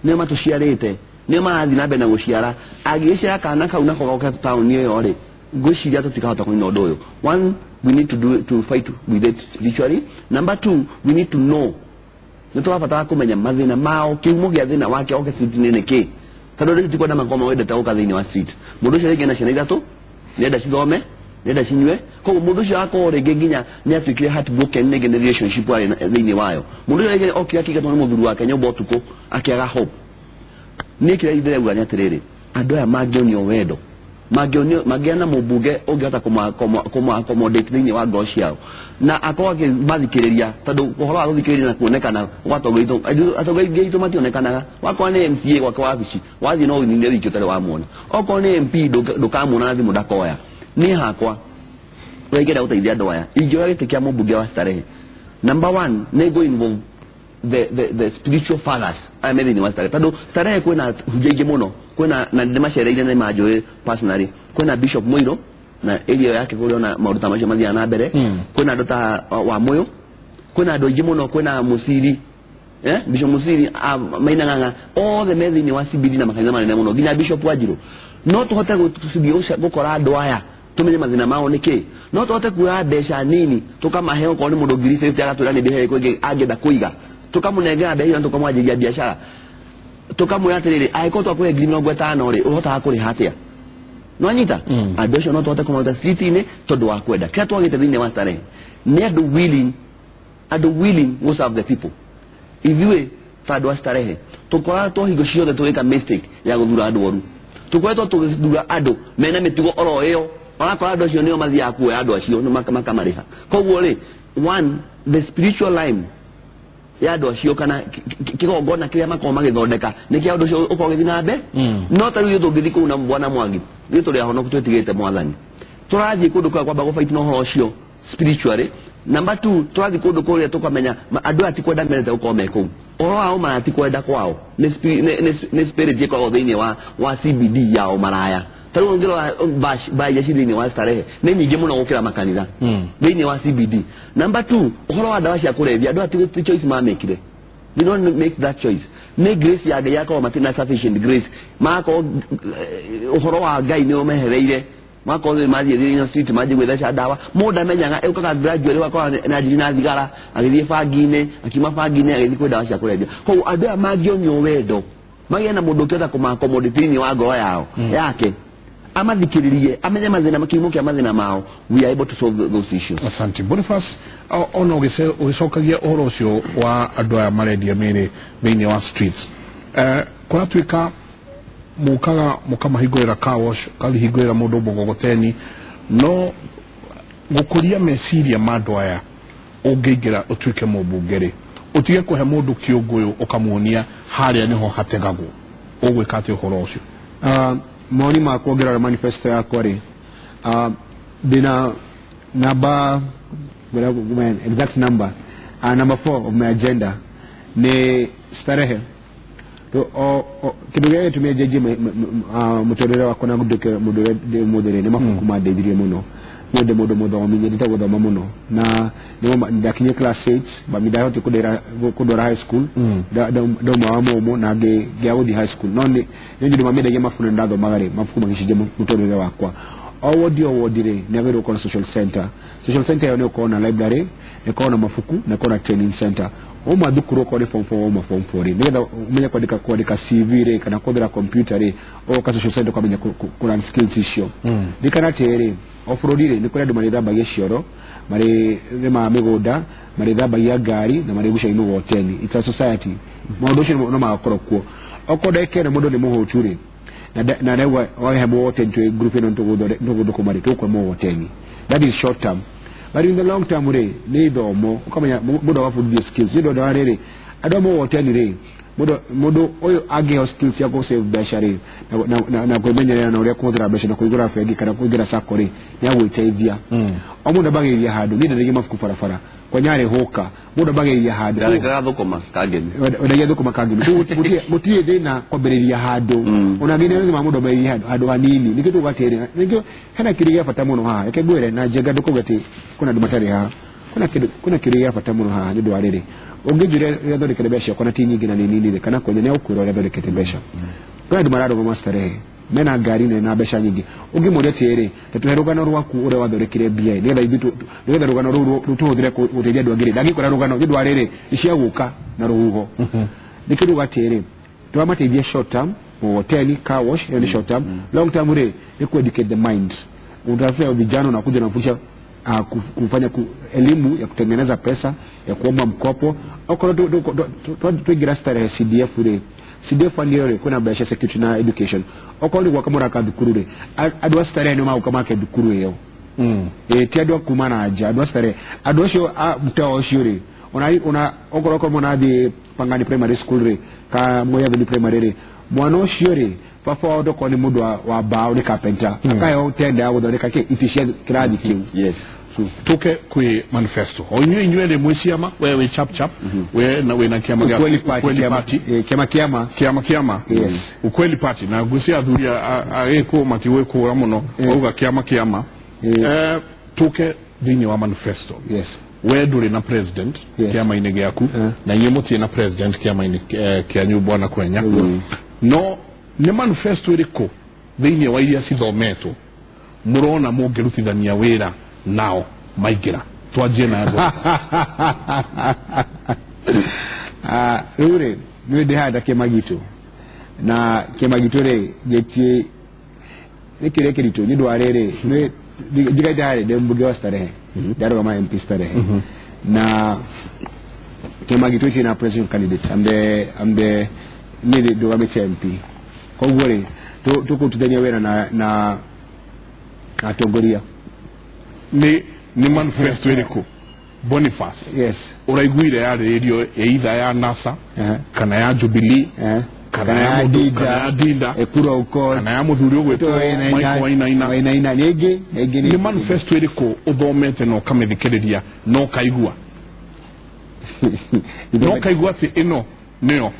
nĩo matũciarĩte, nĩo marathiĩ na mbere na gũciara. Angĩgĩciara kana kau nako goke taũni ĩyo rĩ, ngwĩciria tũtikahota kũnina ũndũ ũyũ. One, we need to do to fight with it spiritually. Number two, we need to know, nĩ tũrabatara kũmenya mathĩna mao, kĩhumo gĩa thĩna wake oke street-inĩ nĩ kĩ, tondũ rĩu tikwenda makorwo mawendete gũka thĩinĩ wa street. Mũndũ ũcio rĩngĩ ena ciana ithatũ, nĩenda cithome, nĩenda cinyue, koguo mũndũ ũcio akorwo rĩngĩ nginya nĩ atuĩkire heartbroken rĩngĩ nĩ relationship arĩ thĩinĩ wayo. Mũndũ ũcio rĩngĩ okire akĩingatwo nĩ mũthuri wake nyũmba ũtukũ akĩaga hope. Niĩ kĩrĩa ndĩrauga nĩ atĩrĩrĩ, andũ aya mangĩonio wendo, mangĩonio mangĩona mũmbunge ũngĩhota kũma accommodate thĩinĩ wa ngoro ciao na akorwo akĩmathikĩrĩria, tondũ ũhoro wa gũthikĩrĩria na kuonekana gwa atongoria aitũ, atongoria aingĩ aitũ mationekanaga. Wakorwo nĩ MCA gwake wabici, wathiĩ no ũnine wiki ũtarĩ wamuona. Okorwo nĩ MP ndũkamuona na thimũ ndakoya. Niĩ hakwa ũrĩa ingĩenda gũteithia andũ aya, ingĩoya gĩtĩ kĩa mũmbunge wa Starehe, number one, nĩ ngũ involve the spiritual fathers aya me thĩinĩ wa Starehe, tondũ Starehe kwĩna hunjia ingĩ mũno, kwĩna na ndĩmacereire nĩ manjũĩ personally, kwĩna Bishop Mũirũ na area yake kũrĩa ona maũndũ ta macio mathiaga na mbere, kwĩna andũ ta wa Mũyũ, kwĩna andũ aingĩ mũno, kwĩna Mũciri, Bishop Mũciri, Maina Ng'ang'a, othe me thĩinĩ wa CBD na makanitha manene mũno, nginya Bishop Wanjirũ. No tũhote gũkora andũ aya tumenye mathĩna mao nĩ kĩ, no tũhote kuoya mbeca nini tũkamahe, okorwo nĩ mũndũ 50,000 agatwĩra nĩ mbeca ĩrĩkũ ĩngĩ angĩenda kũiga, tũkamũnengera mbeca icio na tũkamwanjĩria biacara, tũkamwĩra atĩrĩrĩ, angĩkorwo twakũhe 50,000 rĩ, ũhotaga kũrĩha atĩa? No anyita andũ acio no tũhote kũmaruta street-inĩ tondũ wa kwenda. Kĩrĩa twagĩte thĩinĩ wa Starehe nĩ andũ willing, andũ willing to serve the people. Ithuĩ ta andũ a Starehe tũkoretwo hingo ciothe tũgĩka mistake ya gũthura andũ oru, tũkoretwo tũgĩthura andũ mena mĩtugo oro ĩyo, onakorwo andũ acio nĩo mathiaga kuoya andũ acio nĩ makamarĩha. Koguo rĩ, one, the spiritual line ya andũ acio kana kĩgongona kĩrĩa makoragwo magĩthondeka nĩ kĩa ũndũ ũcio ũkoragwo ũgĩthiĩ na mbere. No ta rĩu ithuĩ tũngĩthiĩ kũu na bwana Mwangi, ithuĩ tũrĩ ahonoku twĩtigĩte mwathani, tũrathiĩ kũndũ kũrĩa kwamba gũfight na ũhoro ũcio spiritually. Number two, tũrathiĩ kũndũ kũrĩa tũkamenya andũ aya ti kwenda mendete gũkorwo me kũu, ũhoro wao maraya ti kwenda kwao, nĩ spirit ĩkoragwo thĩinĩ wa CBD yao maraya. Ta rĩu ũngĩrora ba iria ci thĩinĩ wa Starehe nĩ nyingĩ mũno gũkĩra makanitha thĩinĩ wa CBD. Number two, ũhoro wa ndawa cia kũrebia, andũ aya ti choice mamĩkire, they don't make that choice, nĩ grace ya Ngai yakorwo matirĩ na sufficient grace, magakorwo ũhoro wa Ngai nĩ ũmehereire, magakorwo nĩ mathiĩ thĩinĩ wa street manjie gwĩtheca ndawa. Mũndũ amenyaga ĩũkaga gradually, ũgakora nĩ anjirie na thigara, agĩthiĩ bangi-inĩ, akiuma bangi-inĩ agĩthiĩ kwĩ ndawa cia kũrebia. Koguo andũ aya mangĩonio wendo, magĩe na mũndũ ũngĩhota kũmaaccommodate thĩinĩ wa ngoro yao yake, amathikĩrĩrie, amenye mathĩna, kĩhumo kĩa mathĩna mao, we are able to solve those issues. Asante Boniface. Ona ũgĩcokagia ũhoro ũcio wa andũ aya marendia mĩĩrĩ thĩinĩ wa streets, kũratuĩka mũkaga mũkamahingũrĩra car wash, ũkahingũrĩra mũndũ mũgogoteni, no gũkũria meciria ma andũ aya, ũngĩingĩra ũtuĩke mũmbunge rĩ, ũtige kũhe mũndũ kĩũngũyũ ũkamuonia harĩa nĩho hategagwo, ũgwĩka atĩa ũhoro ũcio? Maoni makwa ngĩrora manifesto yakwa rĩ, ndĩna namba, exact number, number 4 of my agenda nĩ starehe. Kĩndũ gĩa gĩtũmire njenjie mũtũrĩre wakwa na nduĩke mũndũ ũrĩa ndĩ ũmũthĩ rĩ, nĩ mabuku mandeithirie mũno. Niĩ ndĩ mũndũ mũthomi, nyendete gũthoma mũno, na ndakinyie class 8, mami ndahotire kũndwara high school, ndauma wa mũmũ na ngĩaga gũthiĩ high school. No nĩ ũndũ mamendagia mabuku na ndathomaga rĩ, mabuku magĩcenjia mũtũrĩre wakwa. O wodi o wodi rĩ, nĩ agĩrĩirwo gũkorwo na social center. Social center ĩyo nĩ ũkorwo na library, nĩ ũkorwo na mabuku, na ũkorwo na training center. Uma thukuru okorwo nĩ form 4, uma form 4 rĩ, nĩgetha ũmenye kwandĩka CV rĩ, kana kũhũthĩra computer rĩ, ũgoka social center ũkamenya kũ learn skills icio. Ririkana atĩrĩrĩ, o bũrũri rĩ, nĩ kũrĩ andũ marĩthambagia cioro, marĩrĩmaga mĩgũnda, marĩthambagia ngari na marĩgucagia mĩgogoteni. It's a society. Maũndũ ũcio no magakorwo kuo. Okorwo ndagĩka ĩno mũndũ nĩ mũhũtu rĩ, na naigua wahe mũgogoteni twĩ group ĩno nĩtũgũthũkũma rĩ, tũgũkũhe mũgogoteni. That is short term. But in the long term rĩ, nĩ ithomo, ũkamenya mũndũ agabundithio skills. Nĩ ũndũ wa rĩrĩ, andũ a mũgogoteni rĩ, mũndũ ũyũ angĩheo skills cia gũ save mbeca rĩ, na kwĩmenyerera na ũrĩa kũhũthĩra mbeca na kũhingũra bengi kana kũingĩra sacco rĩ, nĩ agwĩteithia. O mũndũ ambagĩrĩria handũ. Niĩ ndendagia mabuku barabara kwa Nyarĩ hũka, mũndũ ambagĩrĩria handũ. Ndarekaga thũkũma kangemi. Wendagia thũkũma kangemi. Gũtirĩ thĩna kwambĩrĩria handũ. Ona nginya nĩ mũndũ ambĩrĩrie handũ hanini. Nĩkĩo tuga atĩrĩ, nĩkĩo hena kĩũria gĩa bata mũno haha. Reke ngwĩre na njenga ndũkauge atĩ kwĩna andũ matarĩ haha. Kwĩna kĩũria gĩa bata mũno haha nĩ ũndũ wa rĩrĩ, ũngĩnjũria ũrĩa thondekete mbeca ciakwa na ti nyingĩ na nĩ nini rĩ, kana kwenya nĩ agũkwĩra ũrĩa thondekete mbeca. Kwĩna andũ mararũgama starehe mena ngari nene na mbeca nyingĩ. Ũngĩmũria atĩrĩrĩ, ta tũhe rũgano rwaku ũrĩa wathondekire mbia ĩ, nĩgetha rũgano rũu rũtũhũthĩre gũteithia andũ angĩ rĩ, ndangĩkwĩra rũgano nĩ ũndũ wa rĩrĩ, nĩ cia gũka na rũhuho. Nĩkĩo tuga atĩrĩrĩ, tũramateithia short term, mgogoteni, car wash, hiyo ni short term. Long term rĩ, ni ku educate the mind. Utafuta vijana unakuja unafundisha kufanya elimu ya kutengeneza pesa, ya kuomba mkopo. Okorwo tuingira starehe CDF rĩ, CDF fund rĩ, kwĩna mbeca security na education. Okorwo nĩ gwaka mũraka thukuru rĩ, andũ a starehe nĩo magũka make thukuru ĩyo. Ti andũ a kuma na nja, andũ a starehe. Andũ acio a mtaa ũcio rĩ, ona okorwo korwo mũrathiĩ Pangani Primary School rĩ, ka Moi Avenue Primary rĩ, mwana ũcio rĩ, baba wao ndokorwo nĩ mũndũ wa mbaũ, nĩ carpenter, akaheo tenda ya gũthondeka itĩ cia kĩrathi kĩu. Yes. Tuke kwi manifesto. O inyuĩ inyuĩ mwĩ ciama, we wĩ chap chap, we na wĩ na kiama gĩa Ukweli Party, Ukweli Party. Kiama kiama. Kiama kiama. Yes. Ukweli Party na ngwĩciria athuri a gĩkũ matiwĩkũra mũno, wauga kiama kiama. Tuke thĩinĩ wa manifesto. Yes. We ndũrĩ na president kĩama-inĩ gĩaku, na inyuĩ mũtirĩ na president kĩama-inĩ kĩanyu bwana Kwenya. No nĩ manifesto ĩrĩkũ thĩinĩ wa iria cithometwo mũrona mũngĩrutithania wĩra nao maingĩra? Twanjie na ngo. Rĩu rĩ, nĩ ndĩhanda kĩama gitũ, na kĩama gitũ rĩ, gĩtiĩ nĩ kĩrĩa kĩritũ nĩ ũndũ wa rĩrĩ, nĩ njigaite harĩ ndĩ mbunge wa starehe, ndarũgama MP starehe, na kĩama gitũ kĩna presidential candidate, ambe niĩ ndũgamĩte MP. Koguo rĩ, tũkũrutithania wĩra na atongoria. Nĩ manifesto ĩrĩkũ Boniface? Yes. Ũraiguire yarĩrĩirio either ya NASA, kana ya Jubilee, kana ya Dinda, kana ya Dinda, Ekura Uko, kana ya mũthuri ũgwĩtwo Michael Wainaina. Wainaina. Nĩ ĩngĩ Nĩ manifesto ĩrĩkũ ũthomete na ũkamĩthikĩrĩria na ũkaigua? Na ũkaigua atĩ ĩno nĩyo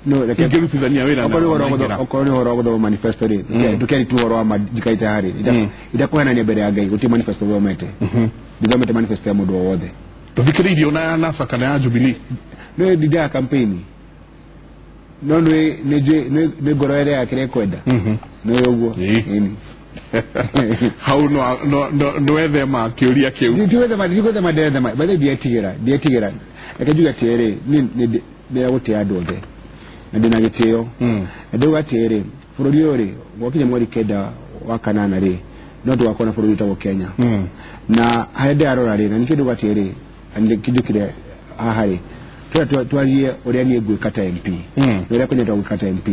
No, reke ingĩrutithania wĩra okorwo nĩ na ũhoro wa maingĩra. okorwo nĩ ũhoro wa gũthoma manifesto rĩ, ndũkĩari tu ũhoro wa njikaite harĩ. Idakũhenania mbere ya Ngai, gũtirĩ manifesto ũthomete. Ndithomete manifesto ya mũndũ o wothe. Tũthikĩrĩirie ona ya NASA kana ya Jubilee? Nĩ ndindaga campaign. No nĩ ngoro ĩrĩa yake ĩkwenda. Nĩ ũguo. Ĩni. Hau no wethema kĩũria kĩu. Ndigwethema, ndĩrethema. By the way, ndietigĩra. Reke njuge atĩrĩrĩ, niĩ ndĩragũtĩĩa andũ othe. Na ndĩna gĩtĩo. Na ndauga atĩrĩrĩ, bũrũri ũyũ rĩ, gwakinya mweri 9 wa kanana rĩ, no tũgakorwo na bũrũri wĩtagwo Kenya. Na harĩa ndĩrarora rĩ, na nĩkĩo ndauga atĩrĩrĩ, kĩnjũkire haha rĩ, twarie ũrĩa niĩ ngwĩka ta MP. Na ũrĩa Kenya twagwĩka ta MP.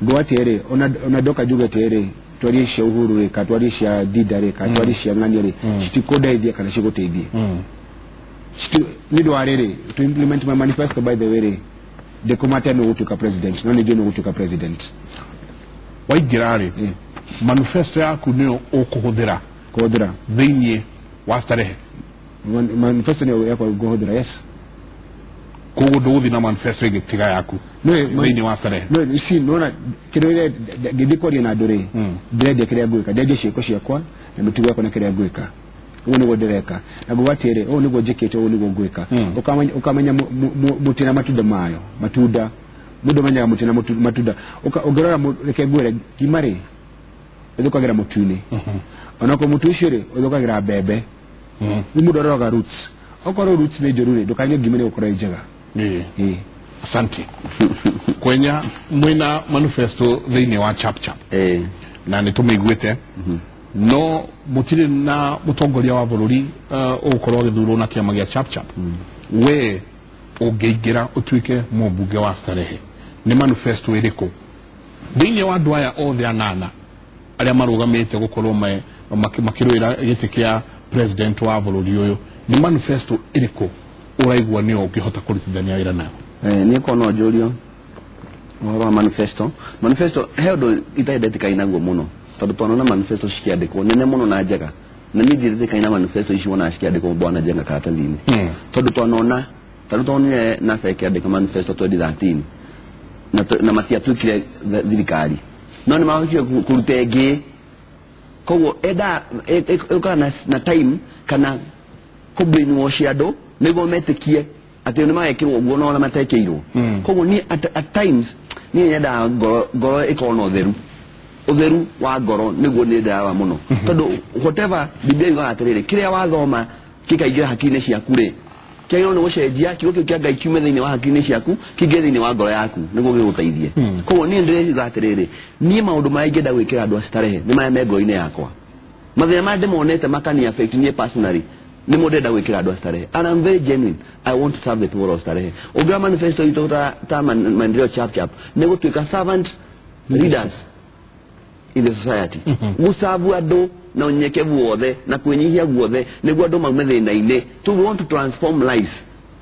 Ngauga atĩrĩrĩ, ona ndoka njuge atĩrĩrĩ, twarie cia Uhuru rĩ, kana twarie cia Dinda rĩ, kana twarie cia Ng'ania rĩ, citikũndeithia kana cigũteithie. Nĩ ũndũ wa rĩrĩ, to implement my manifesto by the way rĩ, ndĩkũmate nĩ gũtuĩka president, no nĩ njũĩ nĩ gũtuĩka president. Waingĩra rĩ, Manifesto yaku nĩyo ũkũhũthĩra kũhũthĩra thĩinĩ wa Starehe? Manifesto nĩyo yakwa ngũhũthĩra, yes. Koguo ndũgũthiĩ na manifesto ĩngĩ tiga yaku thĩinĩ wa Starehe? No, you see, nona kĩndũ kĩrĩa ngĩthiĩ kwaria na andũ rĩ, ndĩrendia kĩrĩa ngwĩka, ndendia ciĩko ciakwa na mĩtugo yakwa na kĩrĩa ngwĩka. Ũguo nĩguo ndĩreka, na nguga atĩrĩ, ũũ nĩguo njĩkĩte, ũũ nĩguo ngwĩka. Ũkamenya mũtĩ na matunda mayo, matunda mũndũ amenyaga mũtĩ na matunda. Ũngĩrora, reke ngwĩre, ngima rĩ ĩthũkagĩra mũtu-inĩ, onakorwo mũtu ũcio rĩ ũthũkagĩra mbembe. Rĩu mũndũ aroraga roots. Okorwo roots nĩ njũru rĩ, ndũkanyue ngima, nĩ gũkorwo ĩ njega. Asante. Kwenya, mwina manifesto thĩinĩ wa Chap Chap na nĩ tũmĩiguĩte, no mũtirĩ na mũtongoria wa bũrũri ũgũkorwo agĩthurwo na kĩama gĩa Chap Chap. We ũngĩingĩra ũtuĩke mũmbunge wa Starehe, nĩ manifesto ĩrĩkũ thĩinĩ wa andũ aya othe anana arĩa marũgamĩte gũkorwo makĩrũĩra gĩtĩ kĩa president wa bũrũri ũyũ, nĩ manifesto ĩrĩkũ ũraigua nĩyo ũngĩhota kũrutithania wĩra nayo? Niĩ korwo no njũrio ũhoro wa manifesto, he ũndũ itarĩ ndetĩkania naguo mũno, tondũ twanona manifesto cikĩandĩkwo nene mũno na njega, na niĩ ndiretĩkania na manifesto ici wonaga cikĩandĩkwo bwana Njenga karatathi-inĩ, tondũ twanona, tondũ twonire NASA ĩkĩandĩka manifesto 2013 na matiatuĩkire thirikari, no nĩ mahotire kũruta ĩngĩ. Koguo enda ĩũkaga na time kana kũ brainwash andũ nĩguo metĩkie atĩ nĩ magekĩrwo ũguo, no ona matekĩirwo. Koguo niĩ at times niĩ nyendaga ngoro ĩkorwo na ũtheru, ũtheru wa ngoro nĩguo niĩ ndĩrawa mũno, tondũ whatever Biblia yugaga atĩrĩrĩ, kĩrĩa wathoma gĩkaingĩra hakiri-inĩ ciaku rĩ, kĩagĩrĩirwo nĩ gũcenjia kiugo kĩu kĩa Ngai kiume thĩinĩ wa hakiri-inĩ ciaku kĩingĩre thĩinĩ wa ngoro yaku nĩguo gĩgũteithie. Koguo niĩ ndĩreciria atĩrĩrĩ, niĩ maũndũ marĩa ingĩenda gwĩkĩra andũ a Starehe nĩ marĩa me ngoro-inĩ yakwa, mathĩna marĩa ndĩmonete makani affect niĩ personally, nĩmo ndĩrenda gwĩkĩra andũ a Starehe, and I'm very genuine. I want to serve the people of Starehe. Ũngĩra manifesto itũ ta Maendeleo Chap Chap nĩ gũtuĩka servant leaders in the society, gũcabu andũ na ũnyenyekevu wothe na kwĩnyihia guothe nĩguo andũ maume thĩna-inĩ. We want to transform lives.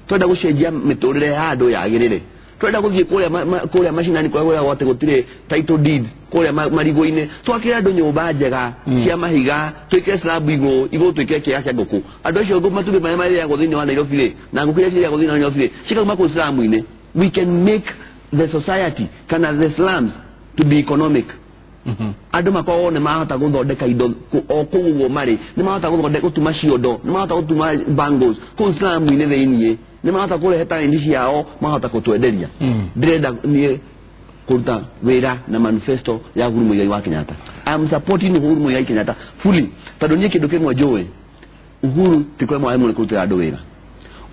Twenda gũcenjia mĩtũrĩre ya andũ yagĩrĩre. Twenda gũthiĩ kũrĩa macinani, kũrĩa gwĩragwo atĩ gũtirĩ title deeds, kũrĩa marigũ-inĩ, twakĩre andũ nyũmba njega cia mahiga, twĩkĩre slab igũrũ, igũrũ twĩkĩre kĩaga kĩa ngũkũ. Andũ acio matumbĩ marĩa marĩagwo thĩinĩ wa Nairobi rĩ, na ngũkũ iria cirĩagwo thĩinĩ wa Nairobi rĩ, cikauma kũu slum-inĩ. We can make the society kana the slums to be economic. Andũ makorwo nĩ marahota gũthondeka indo o kũu ũguo marĩ, nĩ marahota gũthondeka, gũtuma ciondo, nĩ marahota gũtuma bangles kũu slum-inĩ thĩiniĩ, nĩ marahota kũrehe talent ciao, marahota gũtwenderia. Ndĩrenda niĩ kũruta wĩra na manifesto ya Uhuru Muigai wa Kenyatta. I am supporting Uhuru Muigai Kenyatta fully, tondũ niĩ kĩndũ kĩmwe njũĩ, Uhuru ti kũremwo aremwo nĩ kũrutĩra andũ wĩra.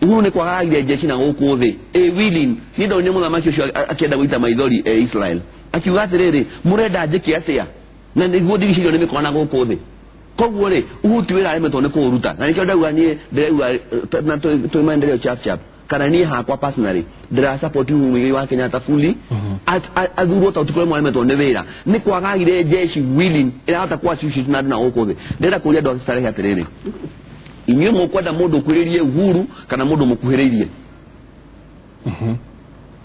Uhuru nĩ kwagagire jeshi na gũkũ thĩ ĩ willing. Niĩ ndonire mũthamaki ũcio akĩenda gũita maithori e Israel, akiuga atĩrĩrĩ, mũrenda njĩke atĩa na nĩguo ndigicĩirio nĩ mĩkora na gũkũ thĩ? Koguo rĩ, Uhuru ti wĩra aremetwo nĩ kũũruta, na nĩkĩo ndauga niĩ ndĩrauga na twĩ Maendeleo Chap Chap, kana niĩ hakwa personally ndĩra support Uhuru Muigai wa Kenyatta fully athurwo, tondũ ti kũremwo aremetwo nĩ wĩra, nĩ kwagagire jeshi willing ĩrahota kwa associate na andũ na gũkũ thĩ. Ndĩrenda kũria andũ a Starehe atĩrĩrĩ, inyuĩ mũkwenda mũndũ ũkuhĩrĩirie Uhuru kana mũndũ mũkuhĩrĩirie?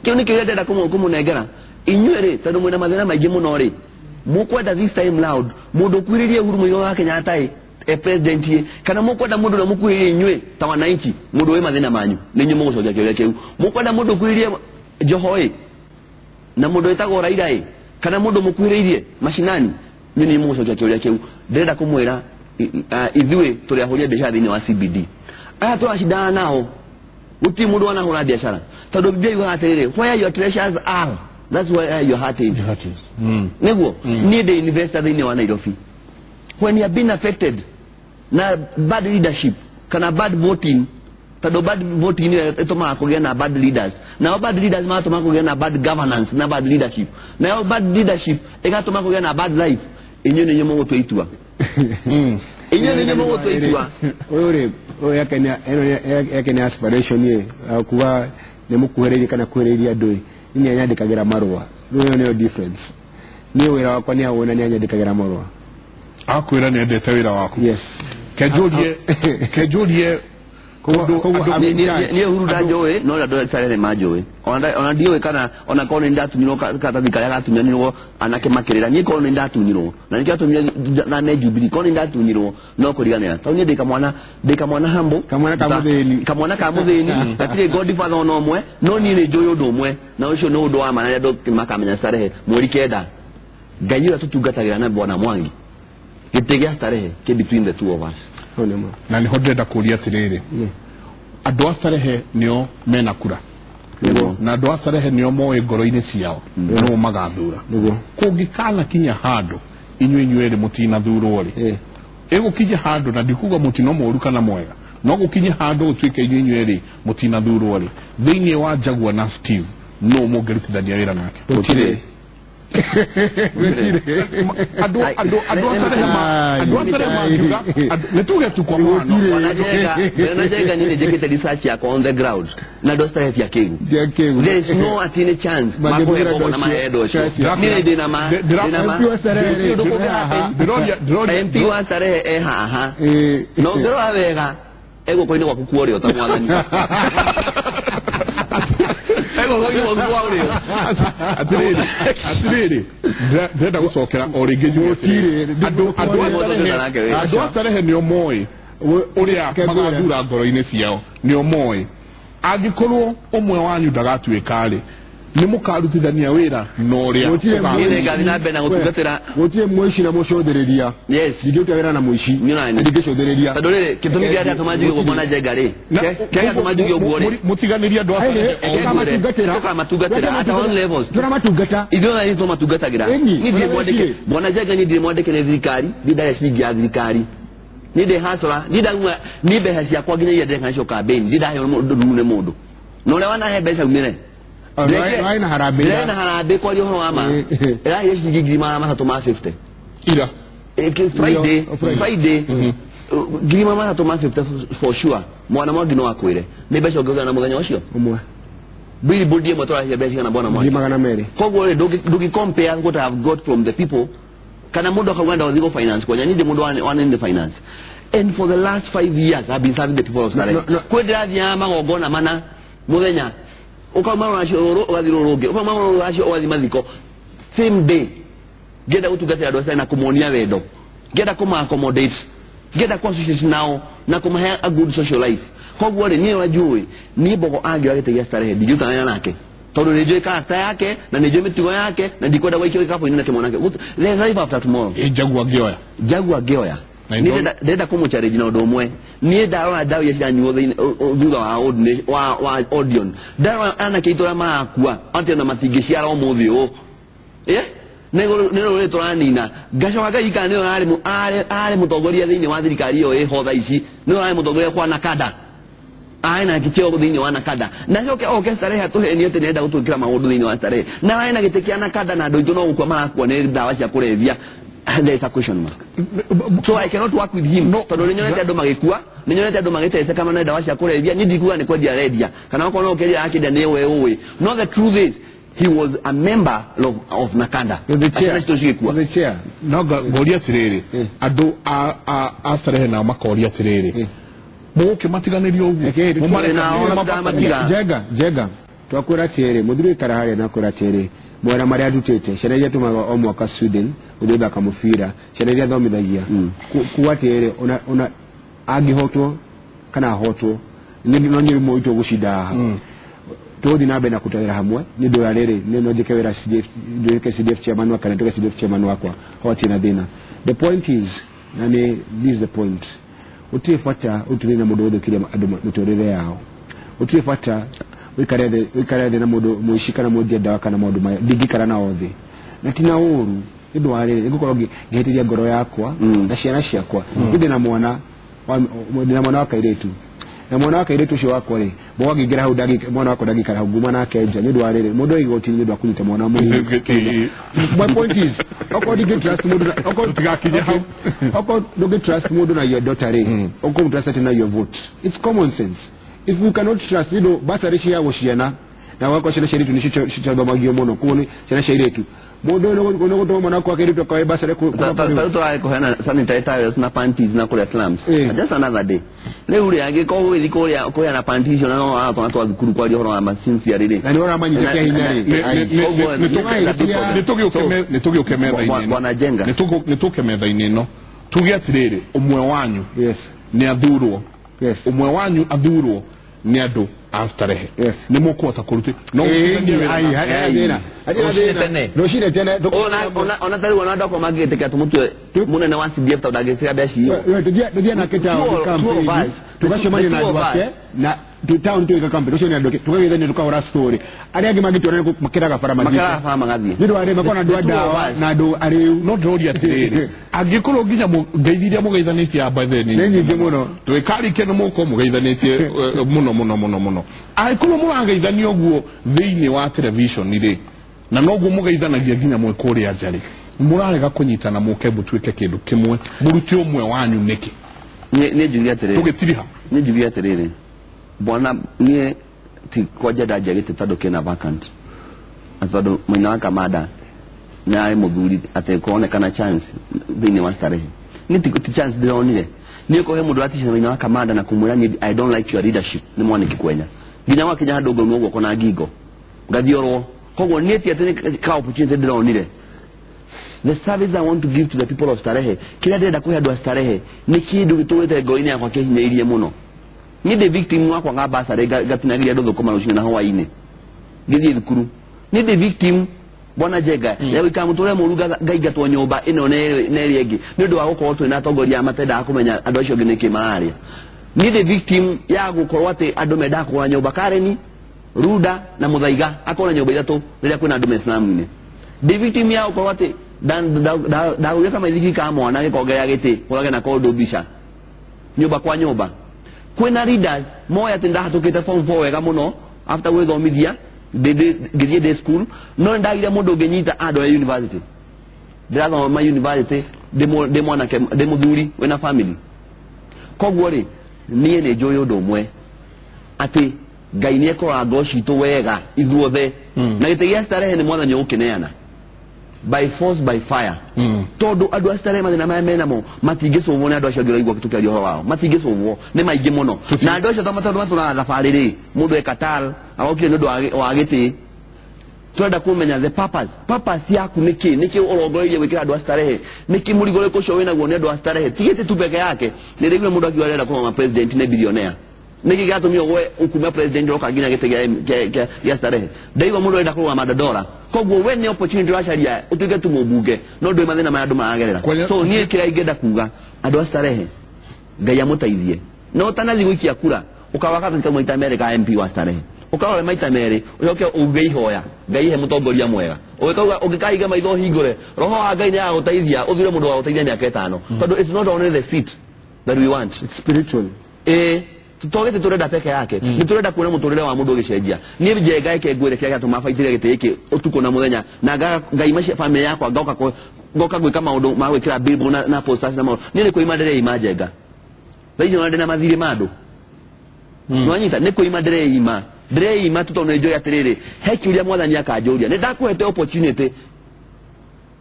Kĩu nĩ kĩũria ndĩrenda kũmũnengera inyuĩ rĩ, tondũ mwĩna mathĩna maingĩ mũno rĩ, mũkwenda this time round mũndũ ũkuhĩrĩirie Uhuru Muigai wa Kenyatta ĩ e president ĩ, kana mũkwenda mũndũ ũrĩa mũkuhĩrĩirie inyuĩ ta wananchi, mũndũ wĩ mathĩna manyu? Nĩ inyuĩ mũgũcokia kĩũria kĩu. Mũkwenda mũndũ ũkuhĩrĩirie Joho ĩ na mũndũ wĩtagwo Raila ĩ, kana mũndũ mũkuhĩrĩirie mashinani? Inyuĩ nĩ mũgũcokia kĩũria kĩu. Ndĩrenda kũmwĩra ithuĩ tũrĩ ahũri a biacara thĩinĩ wa CBD, aya tũracindana nao gũtirĩ mũndũ wanahũra biacara, tondũ Biblia yugaga atĩrĩrĩ, "Where your treasures are, that's where your heart is." Nĩguo niĩ ndĩ investor thĩinĩ wa Nairobi. When you have been affected na bad leadership kana bad voting, tondũ bad voting nĩyo ĩtũmaga kũgĩa na bad leaders, nao bad leaders magatũma kũgĩa na bad governance na bad leadership, nayo bad leadership ĩgatũma kũgĩa na bad life. Inyuĩ nĩ inyuĩ mũgũtua itua. Inyuĩ nĩ inyuĩ mũgũtua itua. Ũyũ rĩ, ũyũ yake nĩ ĩno yake nĩ aspiration ĩ kuga nĩ mũkuhĩrĩirie kana kuhĩrĩirie andũ ĩ, niĩ anyandĩkagĩra marũa. Rĩu ĩyo nĩyo difference. Niĩ wĩra wakwa nĩ awona, nĩ anyandĩkagĩra marũa. Akwĩra nĩ endete wĩra waku? Yes. Kenjũrie Niĩ Uhuru ndanjũĩ no andũ a Starehe manjũĩ ona ndiũĩ kana ona korwo nĩ ndatunyirwo karatathi karĩa gatunyanirwo anake makĩrĩra niĩ korwo nĩ ndatunyirwo na nĩkĩo atũmire thame Jubilee korwo nĩ ndatunyirwo no kũriganĩra tondũ niĩ ndĩ kamwana humble kamwana ka mũthĩni gatirĩ godfather ona ũmwe no niĩ nĩ njũĩ ũndũ ũmwe na ũcio nĩ ũndũ wa ma na andũ makamenya Starehe mweri 9 Ngai ũrĩa tũtungatagĩra na Bwana Mwangi gĩtĩ gĩa Starehe kĩ between the two of us. Na nĩho ndĩrenda kũria atĩrĩrĩ andũ a Starehe nĩo mena kura na andũ a Starehe nĩo moĩ ngoro-inĩ ciao nĩo magathura kũngĩkana kinya handũ inyuĩ inyuerĩ mũtinathurwo rĩ ĩgũkinya handũ na ndikuga mũtino mũũru kana mwega no gũkinye handũ gũtuĩke inyuĩ inyuerĩ mũtinathurwo rĩ thĩinĩ wa Jaguar na Steve no mũngĩrutithania wĩra nake? Gũtirĩ. Andũ a Starehe mangiuga nĩtuge tu kwa mfano na Njenga niĩ nĩnjĩkĩte research yakwa on the ground na andũ a Starehe ti akĩgu. There is no at any chance makũhe mbogo na mahe andũ acio. Niĩ ndĩna ma MP wa Starehe e haha na ũngĩrora wega e guoko-inĩ gwaku kwa ũrĩo ta mwathani Atĩrĩrĩ ndĩrenda gũcokera o rĩngĩ njuge andũ a Starehe nĩo moĩ ũrĩa magathura ngoro-inĩ ciao nĩo moĩ angĩkorwo ũmwe wanyu ndagatuĩka rĩ nĩ mũkarutithania wĩra na ũrĩa ngathiĩ na mbere na gũtungatĩra. Gũtirĩ mũici na mũcũthĩrĩria. Ndingĩruta wĩra na mũici ndingĩcũthĩrĩria tondũ rĩrĩ gĩtũmi kĩrĩa gĩatũma njuge ũguo Bwana Njenga rĩ kĩrĩa gĩatũma njuge ũguo rĩ mũtiganĩrie andũ a Starehe tũkamatungatĩra at our own levels tũramatungata ithuĩ ona ithuĩ tũmatungatagĩra. Niĩ ndirĩ mwandĩke Bwana Njenga niĩ ndirĩ mwandĩke nĩ thirikari niĩ ndarĩa ciringi ya thirikari niĩ ndĩ hasora niĩ ndauma niĩ mbeca ciakwa nginya iria ndĩreka nacio campaign ndirĩ ndaheo nduru nĩ mũndũ na ũrĩa wanahe mbeca umĩre na harambĩ na harambĩ kwaria ũhoro wa ma ĩrahire ciringi 350 ira Friday 350 for sure mwana Mwangi no akwĩre nĩ mbeca ũngĩgĩa na mũthenya ũcio ũmwe billboard ĩmwe tũrahire mbeca cigana Bwana Mwangi 200. Koguo rĩ ndũngĩ compare what I have got from the people kana mũndũ akauga ndagũthiĩ gũ finance kwanya niĩ ndĩ mũndũ wa nĩ finance and for the last 5 years I've been serving the people of Starehe. Kwĩ ndĩrathiaga magongona mana mũthenya ukauma rũracio rũrũ ũgathiĩ rũrũ rũngĩ ukauma rũracio ũgathiĩ mathiko same day ngĩenda gũtungatĩra andũ a Starehe na kũmonia wendo ngĩenda kũma accommodate ngĩenda kũ associate nao na kũmahe a good social life. Koguo rĩ niĩ wanjũĩ niĩ Mbogo angĩoya gĩtĩ gĩa Starehe ndingĩrutana wĩra nake tondũ nĩ njũĩ character yake na nĩ njũĩ mĩtugo yake na ndikwenda gũikio gĩkabũ-inĩ na kĩmwana kĩu. There is life after tomorrow. Jaguar angĩoya ndĩrenda kũmũchallenge na ũndũ ũmwe niĩ ndarora ndawa iria ciranyuo thutha wa Odeon ndarora anake aitũ arĩa marakua atĩ ona matingĩciara ũmũthĩ ũũ nĩ rũrĩrĩ tũranina ngacoka ngaririkana nĩwe arĩ mũtongoria thĩinĩ wa thirikari ĩyo ĩho thaa ici nĩwe arĩ mũtongoria kwa Nakada arĩ na gĩtĩ thĩinĩ wa Nakada na coke oke Starehe atũhenie atĩ nĩarenda gũtwĩkĩra maũndũ thĩinĩ wa Starehe na arĩ na gĩtĩ kĩa Nakada na andũ aitũ no gũkua marakua nĩ ndawa cia kũrebia. There is a question mark. So I cannot work with him. Tondũ nĩnyonete andũ magĩkua nĩnyonete andũ magĩteceka na ndawa cia kũrebia niĩ ndikuga nĩ kwendia arendia kana okorwo no kwendia arakĩendia nĩ we ũĩ. No the truth is he was a member of Nakanda. Ciana citũ cigĩkua. No ngoria atĩrĩrĩ andũ a Starehe nao makoria atĩrĩrĩ mũgũkĩmatiganĩria ũguo Njenga twakwĩra atĩrĩrĩ mũthuri ũikara harĩa na akwĩra atĩrĩrĩ mwena marĩa ndutĩte ciana iria tũmaga o mwaka Sweden gũthiĩ gũthaka mũbira ciana iria thomithagia kuga atĩrĩrĩ ona angĩhotwo kana ahotwo no nĩ ũmwe witũ gũcinda haha tũgũthiĩ na mbere na kũruta wĩra hamwe nĩ ũndũ wa rĩrĩ no njĩke wĩra nduĩke CDF chairman wakwa na nduĩke CDF chairman wakwa hatirĩ na thĩna. The point is na nĩ this is the point gũtirĩ bata ũtũrĩre na mũndũ ũthũkĩrie andũ mĩtũrĩre yao gũtirĩ bata wĩikare thĩ na mũndũ mũici kana mwendia ndawa kana maũndũ maya ndingĩikara nao thĩ na ti na ũru nĩ ũndũ wa rĩrĩ nĩngũkorwo ngĩhĩtĩria ngoro yakwa na ciana ciakwa ndĩ na mwana wa kairĩtu na mwana wa kairĩtu ũcio wakwa rĩ mbogo angĩingĩra hau mwana wakwa ndangĩikara hau nguma nake nja nĩ ũndũ wa rĩrĩ mũndũ igoti nĩ ũndũ wa kũnyita mwana mũnini. My point is okorwo ndingĩ trust mũndũ okorwo ndũngĩ trust mũndũ na your daughter rĩ ũkũmũtrust atĩ na your vote. It's common sense. If you cannot trust you know basarĩ ciheagwo ciana Na gwakwa ciana cia airĩtu nĩcio ciathomagio mũno, koguo nĩ ciana cia airĩtu. Mũndũ ũyũ nĩ gũtũma mwana waku akĩrĩtu akae basarĩ tarĩu tũrarĩ kũheana sanitary towels na panties na kũrĩa slums. Just another day. Rĩu rĩ angĩkorwo ũgĩthiĩ kũrĩa kũheana panties icio na no twana twa thukuru kwaria ũhoro wa ma-sincere rĩ. Na nĩ ũramanyita kĩa hinya rĩ. Nĩ tũgĩũke metha-inĩ ĩno. Bwana Njenga. Nĩ tũke metha-inĩ ĩno. Tuge atĩrĩrĩ, ũmwe wanyu nĩ athurwo. Ũmwe wanyu athurwo nĩ andũ a Starehe. Nĩ mũkũhota kũruta. No rũcinĩ tene. Ona tarĩu ona andũ akwa mangĩgĩtĩkĩra tũmũtue mũnene wa CDF tondũ ndangĩtĩkĩra mbeca icio. Tũthiĩ nake taũni campaign, tũgacemania na andũ ake na town tuweka campaign ucio ni andu tukageithania tukahura story. Aria angi mangituona makiraga bara magathiĩ nĩ ũndũ wa arĩa makona andũ a ndawa na andũ arĩu. No ndĩroria atĩrĩrĩ, angĩkorwo nginya ngeithi iria mũgeithanĩtie amba theni nĩ nyingĩ mũno, twĩkarike nĩ mũkorwo mũgeithanĩtie mũno mũno mũno mũno. Angĩkorwo mũrageithania ũguo thĩinĩ wa television rĩ, na noguo mũgeithanagia nginya mwĩ kũrĩa nja rĩ, mũrarega kũnyitana mũke mũtuĩke kĩndũ kĩmwe, mũrute ũmwe wanyu nĩkĩ? Nĩ njuge atĩrĩrĩ, tũgĩtiriha. Nĩ njuge atĩrĩrĩ, bwana niĩ ti kwanja ndanjia gĩtĩ tondũ kĩna vacant, na tondũ mũina wa Kamanda nĩ arĩ mũthuri atĩ kũronekana chance thĩinĩ wa Starehe. Niĩ ti chance ndĩronire. Niĩ kũhe mũndũ ũraticana mũina wa Kamanda na kũmwĩra niĩ I don't like your leadership nĩ mwanĩki kwenya. Nginya gwakinya handũ ngaunwo guoko na ngingo ngathiorwo. Koguo niĩ ti atĩ nĩ ka opportunity ndĩronire. The service I want to give to the people of Starehe, kĩrĩa ndĩrenda kũhe andũ a Starehe nĩ kĩndũ gĩtũrĩte ngoro-inĩ yakwa kĩhinyĩrĩirie mũno. Niĩ ndĩ victim wakwa ga basarĩ ngatinagĩria andũ thũkũma rũcinĩ na hwaĩ-inĩ ngĩthiĩ thukuru. Niĩ ndĩ victim bwana Njenga ya gũikara mũtũrĩre mũru ngaingatwo nyũmba ĩno na ĩrĩa ĩngĩ nĩ ũndũ wa gũkorwo twĩna atongoria matendaga kũmenya andũ acio angĩ nĩkĩ mararĩa. Niĩ ndĩ victim ya gũkorwo atĩ andũ mendaga kũgũra nyũmba Kareni, Runda na Muthaiga, akorwo na nyũmba ithatũ rĩrĩa kwĩna andũ me slum-inĩ. Ndĩ victim ya gũkorwo atĩ ndagũrire kamaithiki ka mwana gĩkongerera gĩtĩ kũrage nako ũndũ mbica nyũmba kwa nyũmba. Kwĩna leaders moĩ atĩ ndahatũkĩte form 4 wega mũno after gwĩthomithia ngĩthiĩ day school, no nĩndagire mũndũ ũngĩnyita andũ a university. Ndĩrathoma university ndĩ mwanake, ndĩ mũthuri wĩna family. Koguo rĩ, niĩ nĩ njũĩ ũndũ ũmwe atĩ Ngai nĩ ekũrora ngoro citũ wega ithuothe, na gĩtĩ gĩa Starehe nĩ mwathani ũgũkĩneana by force by fire. Tondũ andũ a Starehe mathĩna marĩa menamo matingĩcũvwo nĩ andũ acio angĩ ũraigua tũkĩaria ũhoro wao, matingĩcũvwo nĩ maingĩ mũno. Na andũ acio tondũ matũraga thabarĩ rĩ, mũndũ e Qatar agokire nĩ ũndũ wa gĩtĩ. Tũrenda kũmenya the purpose, purpose yaku nĩ kĩ, nĩkĩ ũrongoreirie gwĩkĩra andũ a Starehe, nĩkĩ mũrigo ũrĩkũ ũcio wĩnaguo nĩ andũ a Starehe. Ti gĩtĩ tu peke yake. Nĩ ndĩraigua mũndũ akiuga arenda kũrũgama president nĩ billionaire. Nĩkĩ gĩatũmire ũgwe ũkume president ũroka nginya gĩtĩ gĩa Starehe? Ndaigua mũndũ arenda kũrũgama Dandora. Koguo we nĩ opportunity ũracaria ũtuĩke tu mũmbunge, no ndũĩ mathĩna marĩa andũ maragerera. So niĩ kĩrĩa ingĩenda kuga, andũ a Starehe Ngai amũteithie. No ũtanathiĩ gũikia kura ũkawa karatathi maita merĩ ka MP wa Starehe, ũkarore maita merĩ, ũcoke uge ihoya Ngai ihe mũtongoria mwega. Ũgĩkauga ũngĩkahinga maitho ũhingũre, roho wa Ngai nĩ agagũteithia ũthure mũndũ wa gũteithia mĩaka ĩtano. Tondũ it's not only the seat that we want, it's spiritual. To gĩtĩ tũrenda peke yake, nĩ tũrenda kuona mũtũrĩre wa mũndũ ũgĩcenjia. Niĩ Njenga ĩke ngwĩre kĩrĩa gĩatũma baitire gĩtĩ gĩkĩ ũtukũ na mũthenya, na ngaima famĩlĩ yakwa ngoka gwĩka maũndũ ma gwĩkĩra billboard na posters na maũndũ. Niĩ nĩ kwĩima ndĩreima Njenga. Thaa ici ona ndĩna mathirĩ ma andũ. Nĩwanyita? Nĩ kwĩima ndĩreima. Ndĩreima tu tondũ nĩ njũĩ atĩrĩrĩ, he kĩũria mwathani akanjũria. Nĩ ndakũhete opportunity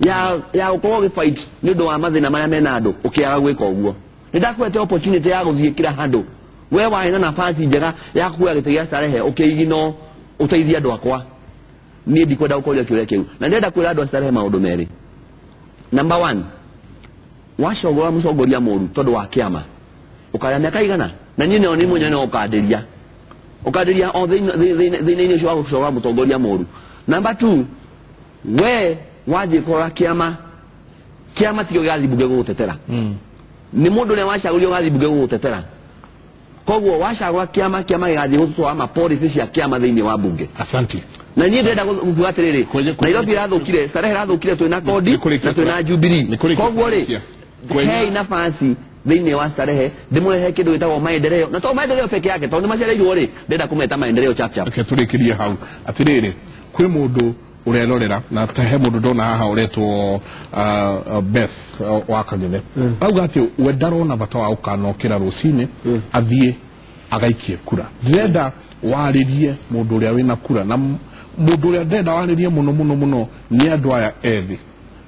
ya gũkorwo ũgĩfight nĩ ũndũ wa mathĩna marĩa mena andũ, ũkĩaga gwĩka ũguo. Nĩ ndakũhete opportunity ya gũthiĩ kĩra handũ. We warĩ na nafasi njega ya kuoya gĩtĩ gĩa Starehe ũkĩigino ũteithie andũ akwa. Niĩ ndikwenda gũkũria kĩũria kĩu. Na ndĩrenda kwĩra andũ a Starehe maũndũ merĩ. Number 1, wacogora mũtongoria mũru tondũ wa kĩama, ũkarĩa mĩaka igana? Na niĩ nĩ mwenyewe no ũkandĩria. Ũkandĩria o thĩinĩ ũcio wa gũcogora mũtongoria mũru. Number 2, we wathiĩ kũrora kĩama, kĩama tikĩo gĩgathiĩ mbunge gũgũtetera. Nĩ mũndũ ũrĩa wacagũrio ũgathiĩ mbunge gũgũtetera. Koguo wacagũra kĩama, kĩama gĩgathiĩ gũtwara ma policy cia kĩama thĩinĩ wa mbunge. Asante. Na niĩ ndĩrenda kuga atĩrĩrĩ, Nairobi ĩrathũkire, Starehe ĩrathũkire twĩna kodi na twĩna Jubilee. Koguo rĩ, hei nafasi thĩinĩ wa Starehe ndĩmũrehe kĩndũ gĩtagwo maendeleo. Na to maendeleo peke yake, tondũ nĩmacereirwo rĩ, ndĩrenda kũmeta maendeleo chap chap. Reke tũrĩkĩrie hau. Atĩrĩrĩ, kwĩ mũndũ ũrerorera na ta he mũndũ ndona haha ũretwo Beth wa Kang'ethe. Auga atĩ we ndarona bata wa gũkanokĩra rũcinĩ athiĩ agaikie kura. Ndĩrenda Warĩrie mũndũ ũrĩa wĩna kura, na mũndũ ũrĩa ndenda warĩrie mũno mũno mũno nĩ andũ aya ethĩ,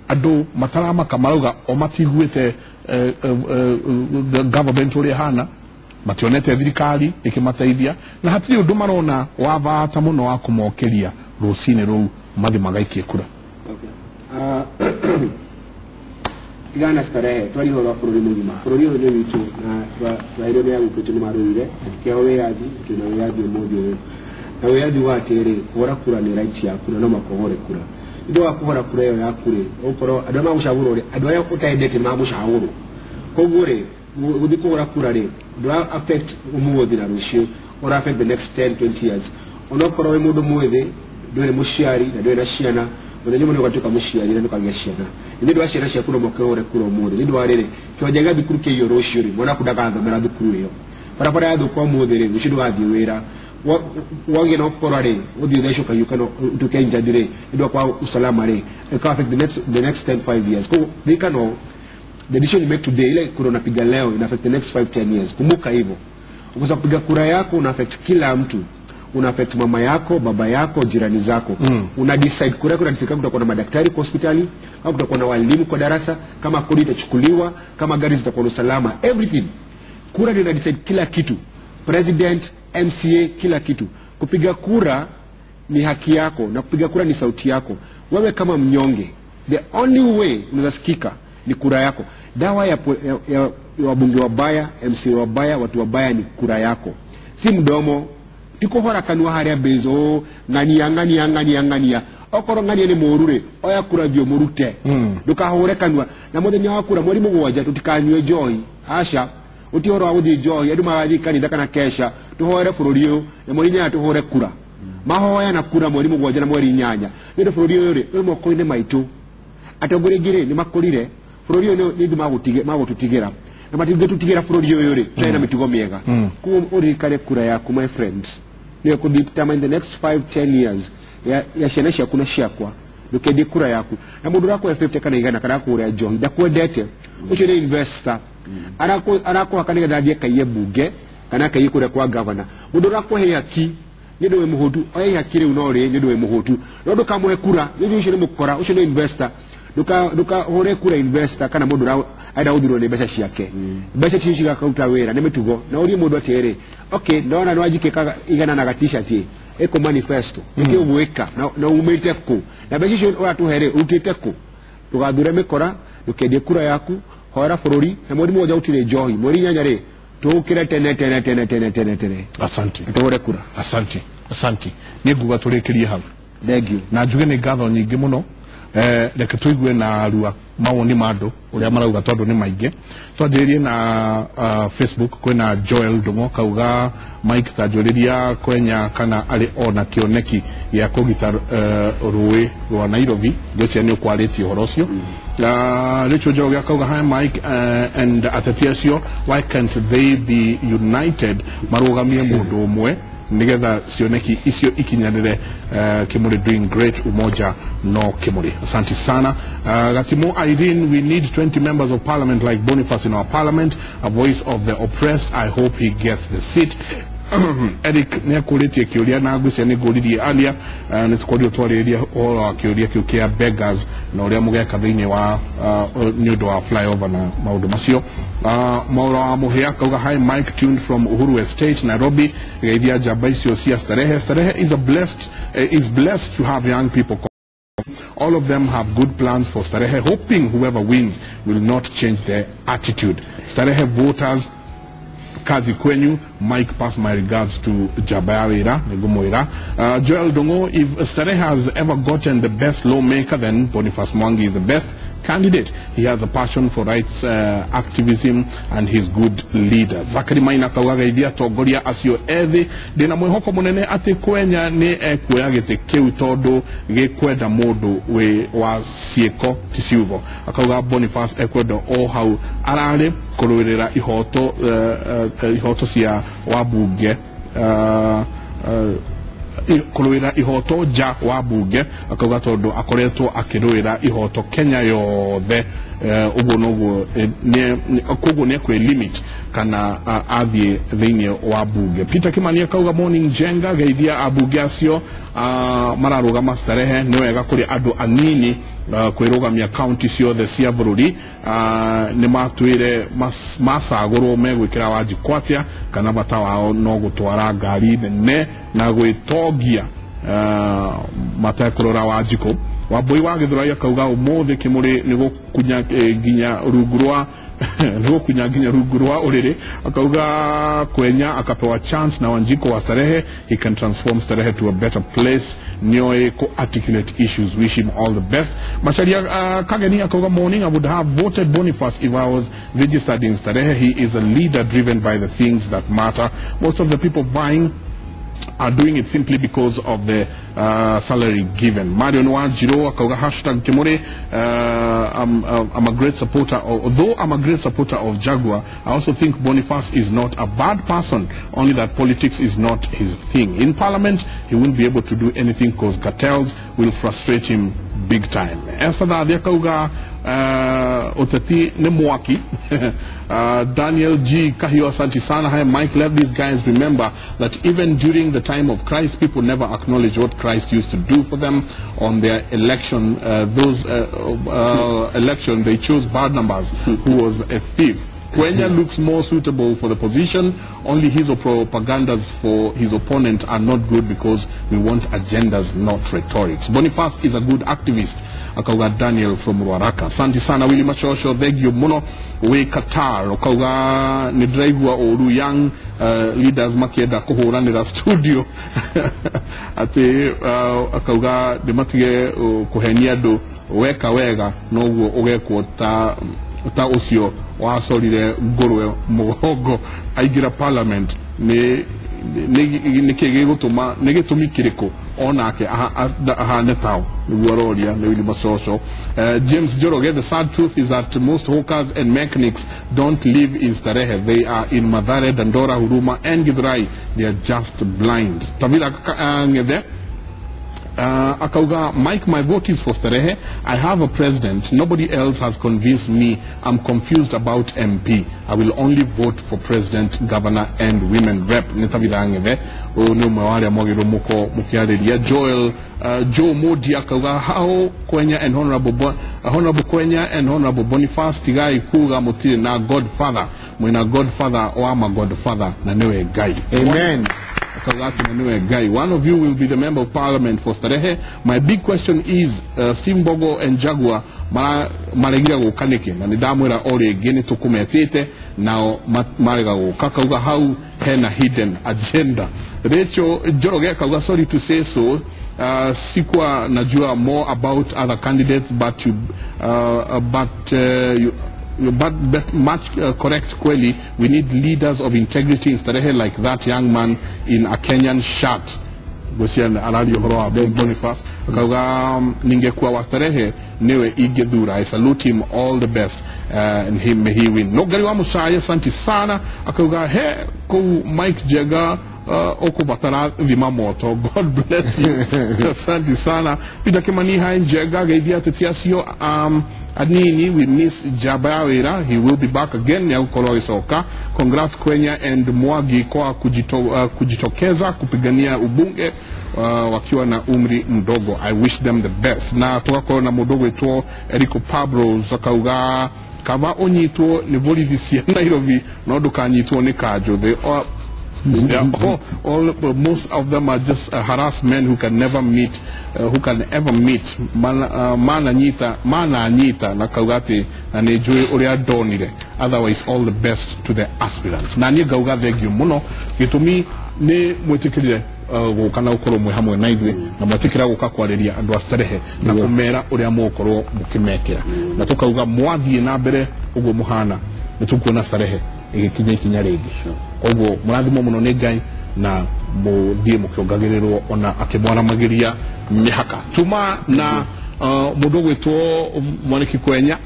andũ mataramaka, marauga o matiguĩte government ũrĩa ĩhana, mationete thirikari ĩkĩmateithia, na hatirĩ ũndũ marona wa bata mũno wa kũmokĩria rũcinĩ rũu mathi magaikie kura. Tigana Starehe, twari horo wa bũrũri mũgima. Bũrũri ũyũ nĩ witũ na twaheirwo nĩ agũkũ nĩ marũire na tũkĩheo wĩyathi, twĩna wĩyathi ũmũthĩ ũyũ. Na wĩyathi wa atĩrĩ, kũhũra kura nĩ right yaku na no mũhaka ũhũre kura. Nĩ ũndũ wa kũhũra kura ĩyo yaku rĩ, ũgũkorwo andũ arĩa magũcagũrwo rĩ, andũ arĩa ũtendete nĩ magũcagũrwo. Koguo rĩ, gũthiĩ kũhũra kura rĩ, ndũra affect ũmũthĩ na rũciũ, ũra affect the next 10 20 years. Onokorwo wĩ mũndũ mwĩthĩ, ndũrĩ mũciari na ndũrĩ na ciana, mũthenya ũmwe nĩ ũgatuĩka mũciari na ndũkagĩa ciana. Nĩ ũndũ wa ciana ciaku no mũhaka ũhũre kura ũmũthĩ. Nĩ ũndũ wa rĩrĩ, kĩwanja gĩa thukuru kĩiywo rũciũ rĩ, mwana waku ndagathomera thukuru ĩyo. Barabara yathũka ũmũthĩ rĩ, rũciũ ndũgathiĩ wĩra. Wagĩa na ũkora rĩ, ũthiĩ ũthecwo kahiũ kana ũtuĩke injured rĩ, nĩ ũndũ wa kwaga usalama rĩ, ĩka affect the next 10 5 years. Koguo ririkana ũũ, the decision you make today, ile kura unapiga leo ina affect the next 5 10 years. Kumbuka hivyo. Ukikosa kupiga kura yako una affect kila mtu. Una affect mama yako, baba yako, jirani zako. Una decide kura yako, una decide kama kutakuwa na madaktari kwa hospitali, kama kutakuwa na walimu kwa darasa, kama kodi itachukuliwa, kama gari zitakuwa na usalama, everything. Kura ndio ina decide kila kitu. President, MCA, kila kitu. Kupiga kura ni haki yako na kupiga kura ni sauti yako. Wewe kama mnyonge, the only way unaweza sikika ni kura yako. Dawa ya wabunge wabaya, MCA wabaya, watu wabaya ni kura yako, si mdomo. Tikuhora kanua haria bezo ng'ania ng'ania ng'ania ng'ania, okorwo ng'ania nĩ mũru rĩ, oya kura thiĩ ũmũrute. Ndũkahũre kanua. Na mũthenya wa kura mweri 7 tũtikanyue njohi, aca ũti ũhoro wa gũthiĩ njohi, andũ magathiĩ kanitha kana kesha, tũhoere bũrũri ũyũ, na mweri 8 tũhũre kura. Mahoya na kura mweri 7 na mweri 8, nĩ ũndũ bũrũri ũyũ rĩ, wĩ moko-inĩ maitũ. Atongoria aingĩ rĩ, nĩ makũrire bũrũri ũyũ, nĩ ithuĩ magũtũtigĩra, na matingĩtũtigĩra bũrũri ũyũ rĩ tũtarĩ na mĩtugo mĩega. Koguo ũririkane kura yaku, my friends, nĩyo kũ determine the next 5 10 years ya ciana ciaku na ciakwa. Ndũkendie kura yaku na mũndũ ũrakũhe 50 kana 100 kana akũgũrĩra njohi, ndakwendete. Ũcio nĩ investor, arakũhaka nĩgetha athiĩ akaiye bunge kana akaiye kũrĩa kwa governor. Mũndũ ũrakũhe ihaki nĩ ũndũ wĩ mũhũtu, oya ihaki rĩu no rĩ nĩ ũndũ wĩ mũhũtu, no ndũkamũhe kura nĩ ũndũ ũcio nĩ mũkora, ũcio nĩ investor. Ndũkahũre kura investor kana mũndũ arenda gũthurwo nĩ mbeca ciake. Mbeca icio cigakaruta wĩra nĩ mĩtugo. Na ũrie mũndũ atĩrĩ, okay, ndona nĩ wanjikĩka 100 na ga t-shirt ĩ ĩkũ manifesto, nĩkĩ ũgwĩka na umĩte kũ, na mbeca icio ũratũhe rĩ, ũrutĩte kũ? Ndũgathure mĩkora, ndũkendie kura yaku, hoera bũrũri. Na mweri 7 gũtirĩ njohi, mweri 8 rĩ, tũũkĩre tene tene tene tene tene tene. Asante. Tũhũre kura. Asante, asante. Niĩ nguga tũrĩkĩrie hau. Thank you. Na njuge nĩ ngatho nyingĩ mũno. Reke tũigue na rua mawoni ma andũ ũrĩa marauga, tondũ nĩ maingĩ. Twanjĩrĩrie na Facebook. Kwĩna Joel Ndung'o kauga, "Mike, ta njũrĩria Kwenya kana arĩ ona kĩoneki gĩa kũgita rũĩ rwa Nairobi." Ngwĩciria nĩ ũkwarĩtie ũhoro ũcio. Rachel Njoroge akauga, "Hi Mike, and ateti acio, why can't they be united, marũgamie mũndũ ũmwe nigetha cioneki icio ikinyanĩre?" Kimuri doing great, umoja no Kimuri, asante sana. Gatimu Irene, "We need 20 members of parliament like Boniface in our parliament, a voice of the oppressed. I hope he gets the seat." Eric nĩ akũrĩtie kĩũria na ngwĩciria nĩ ngũririe earlier, nĩ tũkorirwo twarĩrĩria ũhoro wa kĩũria kĩu kĩa beggars na ũrĩa mũgeka thĩinĩ wa nĩ ũndũ wa flyover na maũndũ macio. Maũra wa Mũhĩa akauga, "Hi Mike, tuned from Uhuru Estate, Nairobi. Geithia njamba icio cia Starehe. Starehe is blessed to have young people. All of them have good plans for Starehe, hoping whoever wins will not change their attitude. Starehe voters, kazi kwenyu. Mike, pass my regards to Jabayawira Nigumwira." Joel Dongo, "If Starehe has ever gotten the best lawmaker, then Boniface Mwangi is the best candidate. He has a passion for rights activism and he's good leader." Zachary Maina kauga, "Geithia atongoria acio ethĩ. Ndĩna mwĩhoko mũnene atĩ Kwenya nĩ ekuoya gĩtĩ kĩu tondũ gĩkwenda mũndũ wĩ wa ciĩko ti ciugo." Akauga Boniface ekwenda o hau ararĩ kũrũĩrĩra ihoto cia wabunge, kũrũĩra ihoto nja wa bunge. Akauga tondũ akoretwo akĩrũĩra ihoto Kenya yothe. Uguo noguo koguo nĩ ekwe limit kana athiĩ thĩinĩ wa bunge. Peter Kimani akauga morning Njenga, geithia abunge acio mararũgama Starehe, nĩ wega kũrĩ andũ anini kwĩrũgamia county ciothe cia bũrũri. Nĩ matwĩre macagũrwo megwĩkĩra Wanjikũ atĩa, kana bata wao no gũtwara ngari nene na gwĩtongia matekũrora Wanjikũ. Wambui wa Githurai akauga ũmũthĩ Kĩmũrĩ nĩ gũkunya nginya rungu rwa nĩ gũkunya nginya rungu rwa ũrĩrĩ. Akauga Kwenya akapewa chance na Wanjikũ wa Starehe, he can transform Starehe to a better place, nĩoĩ kũ articulate issues, wish him all the best. Macharia Kageni akauga morning, I would have voted Boniface if I was registered in Starehe. He is a leader driven by the things that matter. Most of the people buying are doing it simply because of the salary given. Marion Wanjiro akauga hashtag Kimuri, I'm a great supporter, although I'm a great supporter of Jaguar, I also think Boniface is not a bad person, only that politics is not his thing. In parliament, he won't be able to do anything because cartels will frustrate him big time. Esther Thathi akauga uteti ni mwaki. Daniel G Kahio, asante sana. Hi Mike, let these guys remember that even during the time of Christ, people never acknowledge what Christ used to do for them on their election. Election, they chose Barnabas, who was a thief. Kwenya looks more suitable for the position, only his propagandas for his opponent are not good because we want agendas, not rhetorics. Boniface is a good activist, akauga Daniel from Ruaraka. Asante sana Willy Machosho, thegio muno we Qatar, akauga nĩndĩraigua ũru young leaders makienda kũhũranĩra studio atĩ akauga nĩmatige kũhenia andũ, weka wega noguo ũgekwo ta ũcio wacorire ngũrwe mũgongo aingĩra parliament. Nĩ nĩkĩ gĩgũtũma, nĩ gĩtũmi kĩrĩkũ onake ahane tao, nĩguo aroria nĩ Willy Macoco. James Njoroge, the sad truth is that most hawkers and mechanics don't live in Starehe, they are in Mathare, Dandora, Huruma and Githurai, they are just blind. Tavila Ng'ethe akauga Mike, my vote is for Starehe. I have a president, nobody else has convinced me. I'm confused about MP. I will only vote for president, governor and women rep. Nĩ Tabitha Ng'ethe, ũyũ nĩ ũmwe wa arĩa mwagĩrĩirwo mũko mũkĩarĩria. Joel Joe Modi akauga how Kwenya and Honorable Kwenya and Honorable Boniface tigai kuga mũtirĩ na godfather, mwĩna godfather wa ma godfather na nĩwe Ngai. Amen. Guy. One of you will be the member of parliament for Starehe. My big question is, Simbogo and Jaguar maregira gũka nĩkĩ? Na nĩndamwĩra o rĩngĩ nĩ tũkũmetĩte nao marega gũka. Kauga hau hena hidden agenda. Rachel Njoroge akauga sorry to say so, sikuwa najua more about other candidates but you, but much correct kweli, we need leaders of integrity in Starehe like that young man in a Kenyan shirt. Gwĩciria araria ũhoro wa Boniface. Akauga ningekuwa wa Starehe niwe ingĩthura. I salute him, all the best, and he may he win. No Gari wa Musaia, asante sana. Akauga he kũu Mike Jega ũkũbatara thima moto, God bless you. Asante sana. Peter Kimani, hi Njenga, geithia ateti acio anini, we miss Jaba ya wĩra, he will be back again, nĩ agũkorwo agĩcoka. Congrats Kwenya and Mwangi kwa kujitokeza kupigania ubunge wakiwa na umri mdogo. I wish them the best. Na tugakorwo na mũndũ ũgwĩtwo Eriko Pablos akauga kaba ũnyitwo nĩ borithi cia Nairobi no ndũkanyitwo nĩ kanjũ. They are all, most of them are just harassed men who can never meet, who can ever meet mana nyita na kauga atĩ na nĩ njũĩ ũrĩa ndonire. Otherwise all the best to the aspirants. Na niĩ ngauga thengio mũno, gĩtũmi nĩ mwĩtĩkĩrire gũka na gũkorwo mwĩ hamwe na ithuĩ, na mwetĩkĩra gũka kwarĩria andũ a Starehe na kũmera ũrĩa mũgũkorwo mũkĩmekĩra, na tũkauga mwathiĩ na mbere ũguo mũhana nĩ tũkuona Starehe ĩgĩkinya ikinya rĩngĩ. Koguo mũrathimwo mũno nĩ Ngai na mũthiĩ mũkĩongagĩrĩrwo ona akĩmwaramagĩria mĩhaka. Tuma na mũndũ ũgwĩtwo Mwaniki Kwenya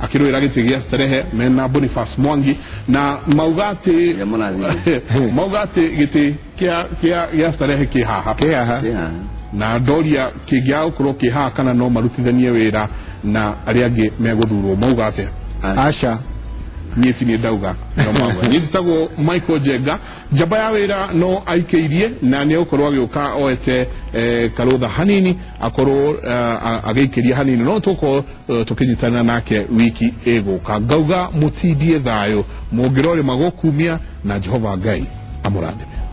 akĩrũĩra gĩtĩ gĩa Starehe mena Boniface Mwangi, na mauga atĩ gĩtĩ kĩa Starehe kĩ haha, na ndoria kĩngĩaga gũkorwo kĩ haha kana no marutithanie wĩra Na arĩa angĩ megũthurwo mauga atĩa? Aca. Niĩ ti niĩ ndauga, no mauga. Niĩ njĩtagwo Michael Njenga, njamba ya wĩra no aikĩirie na nĩ egũkorwo agĩũka oete karũtha hanini akorwo agĩikĩria hanini, no tũkorwo tũkĩnyitanĩra nake wiki ĩgũka. Ngauga mũtindie thayũ, mũngĩrorĩma gũkumia, na Jehova Ngai amũrathime.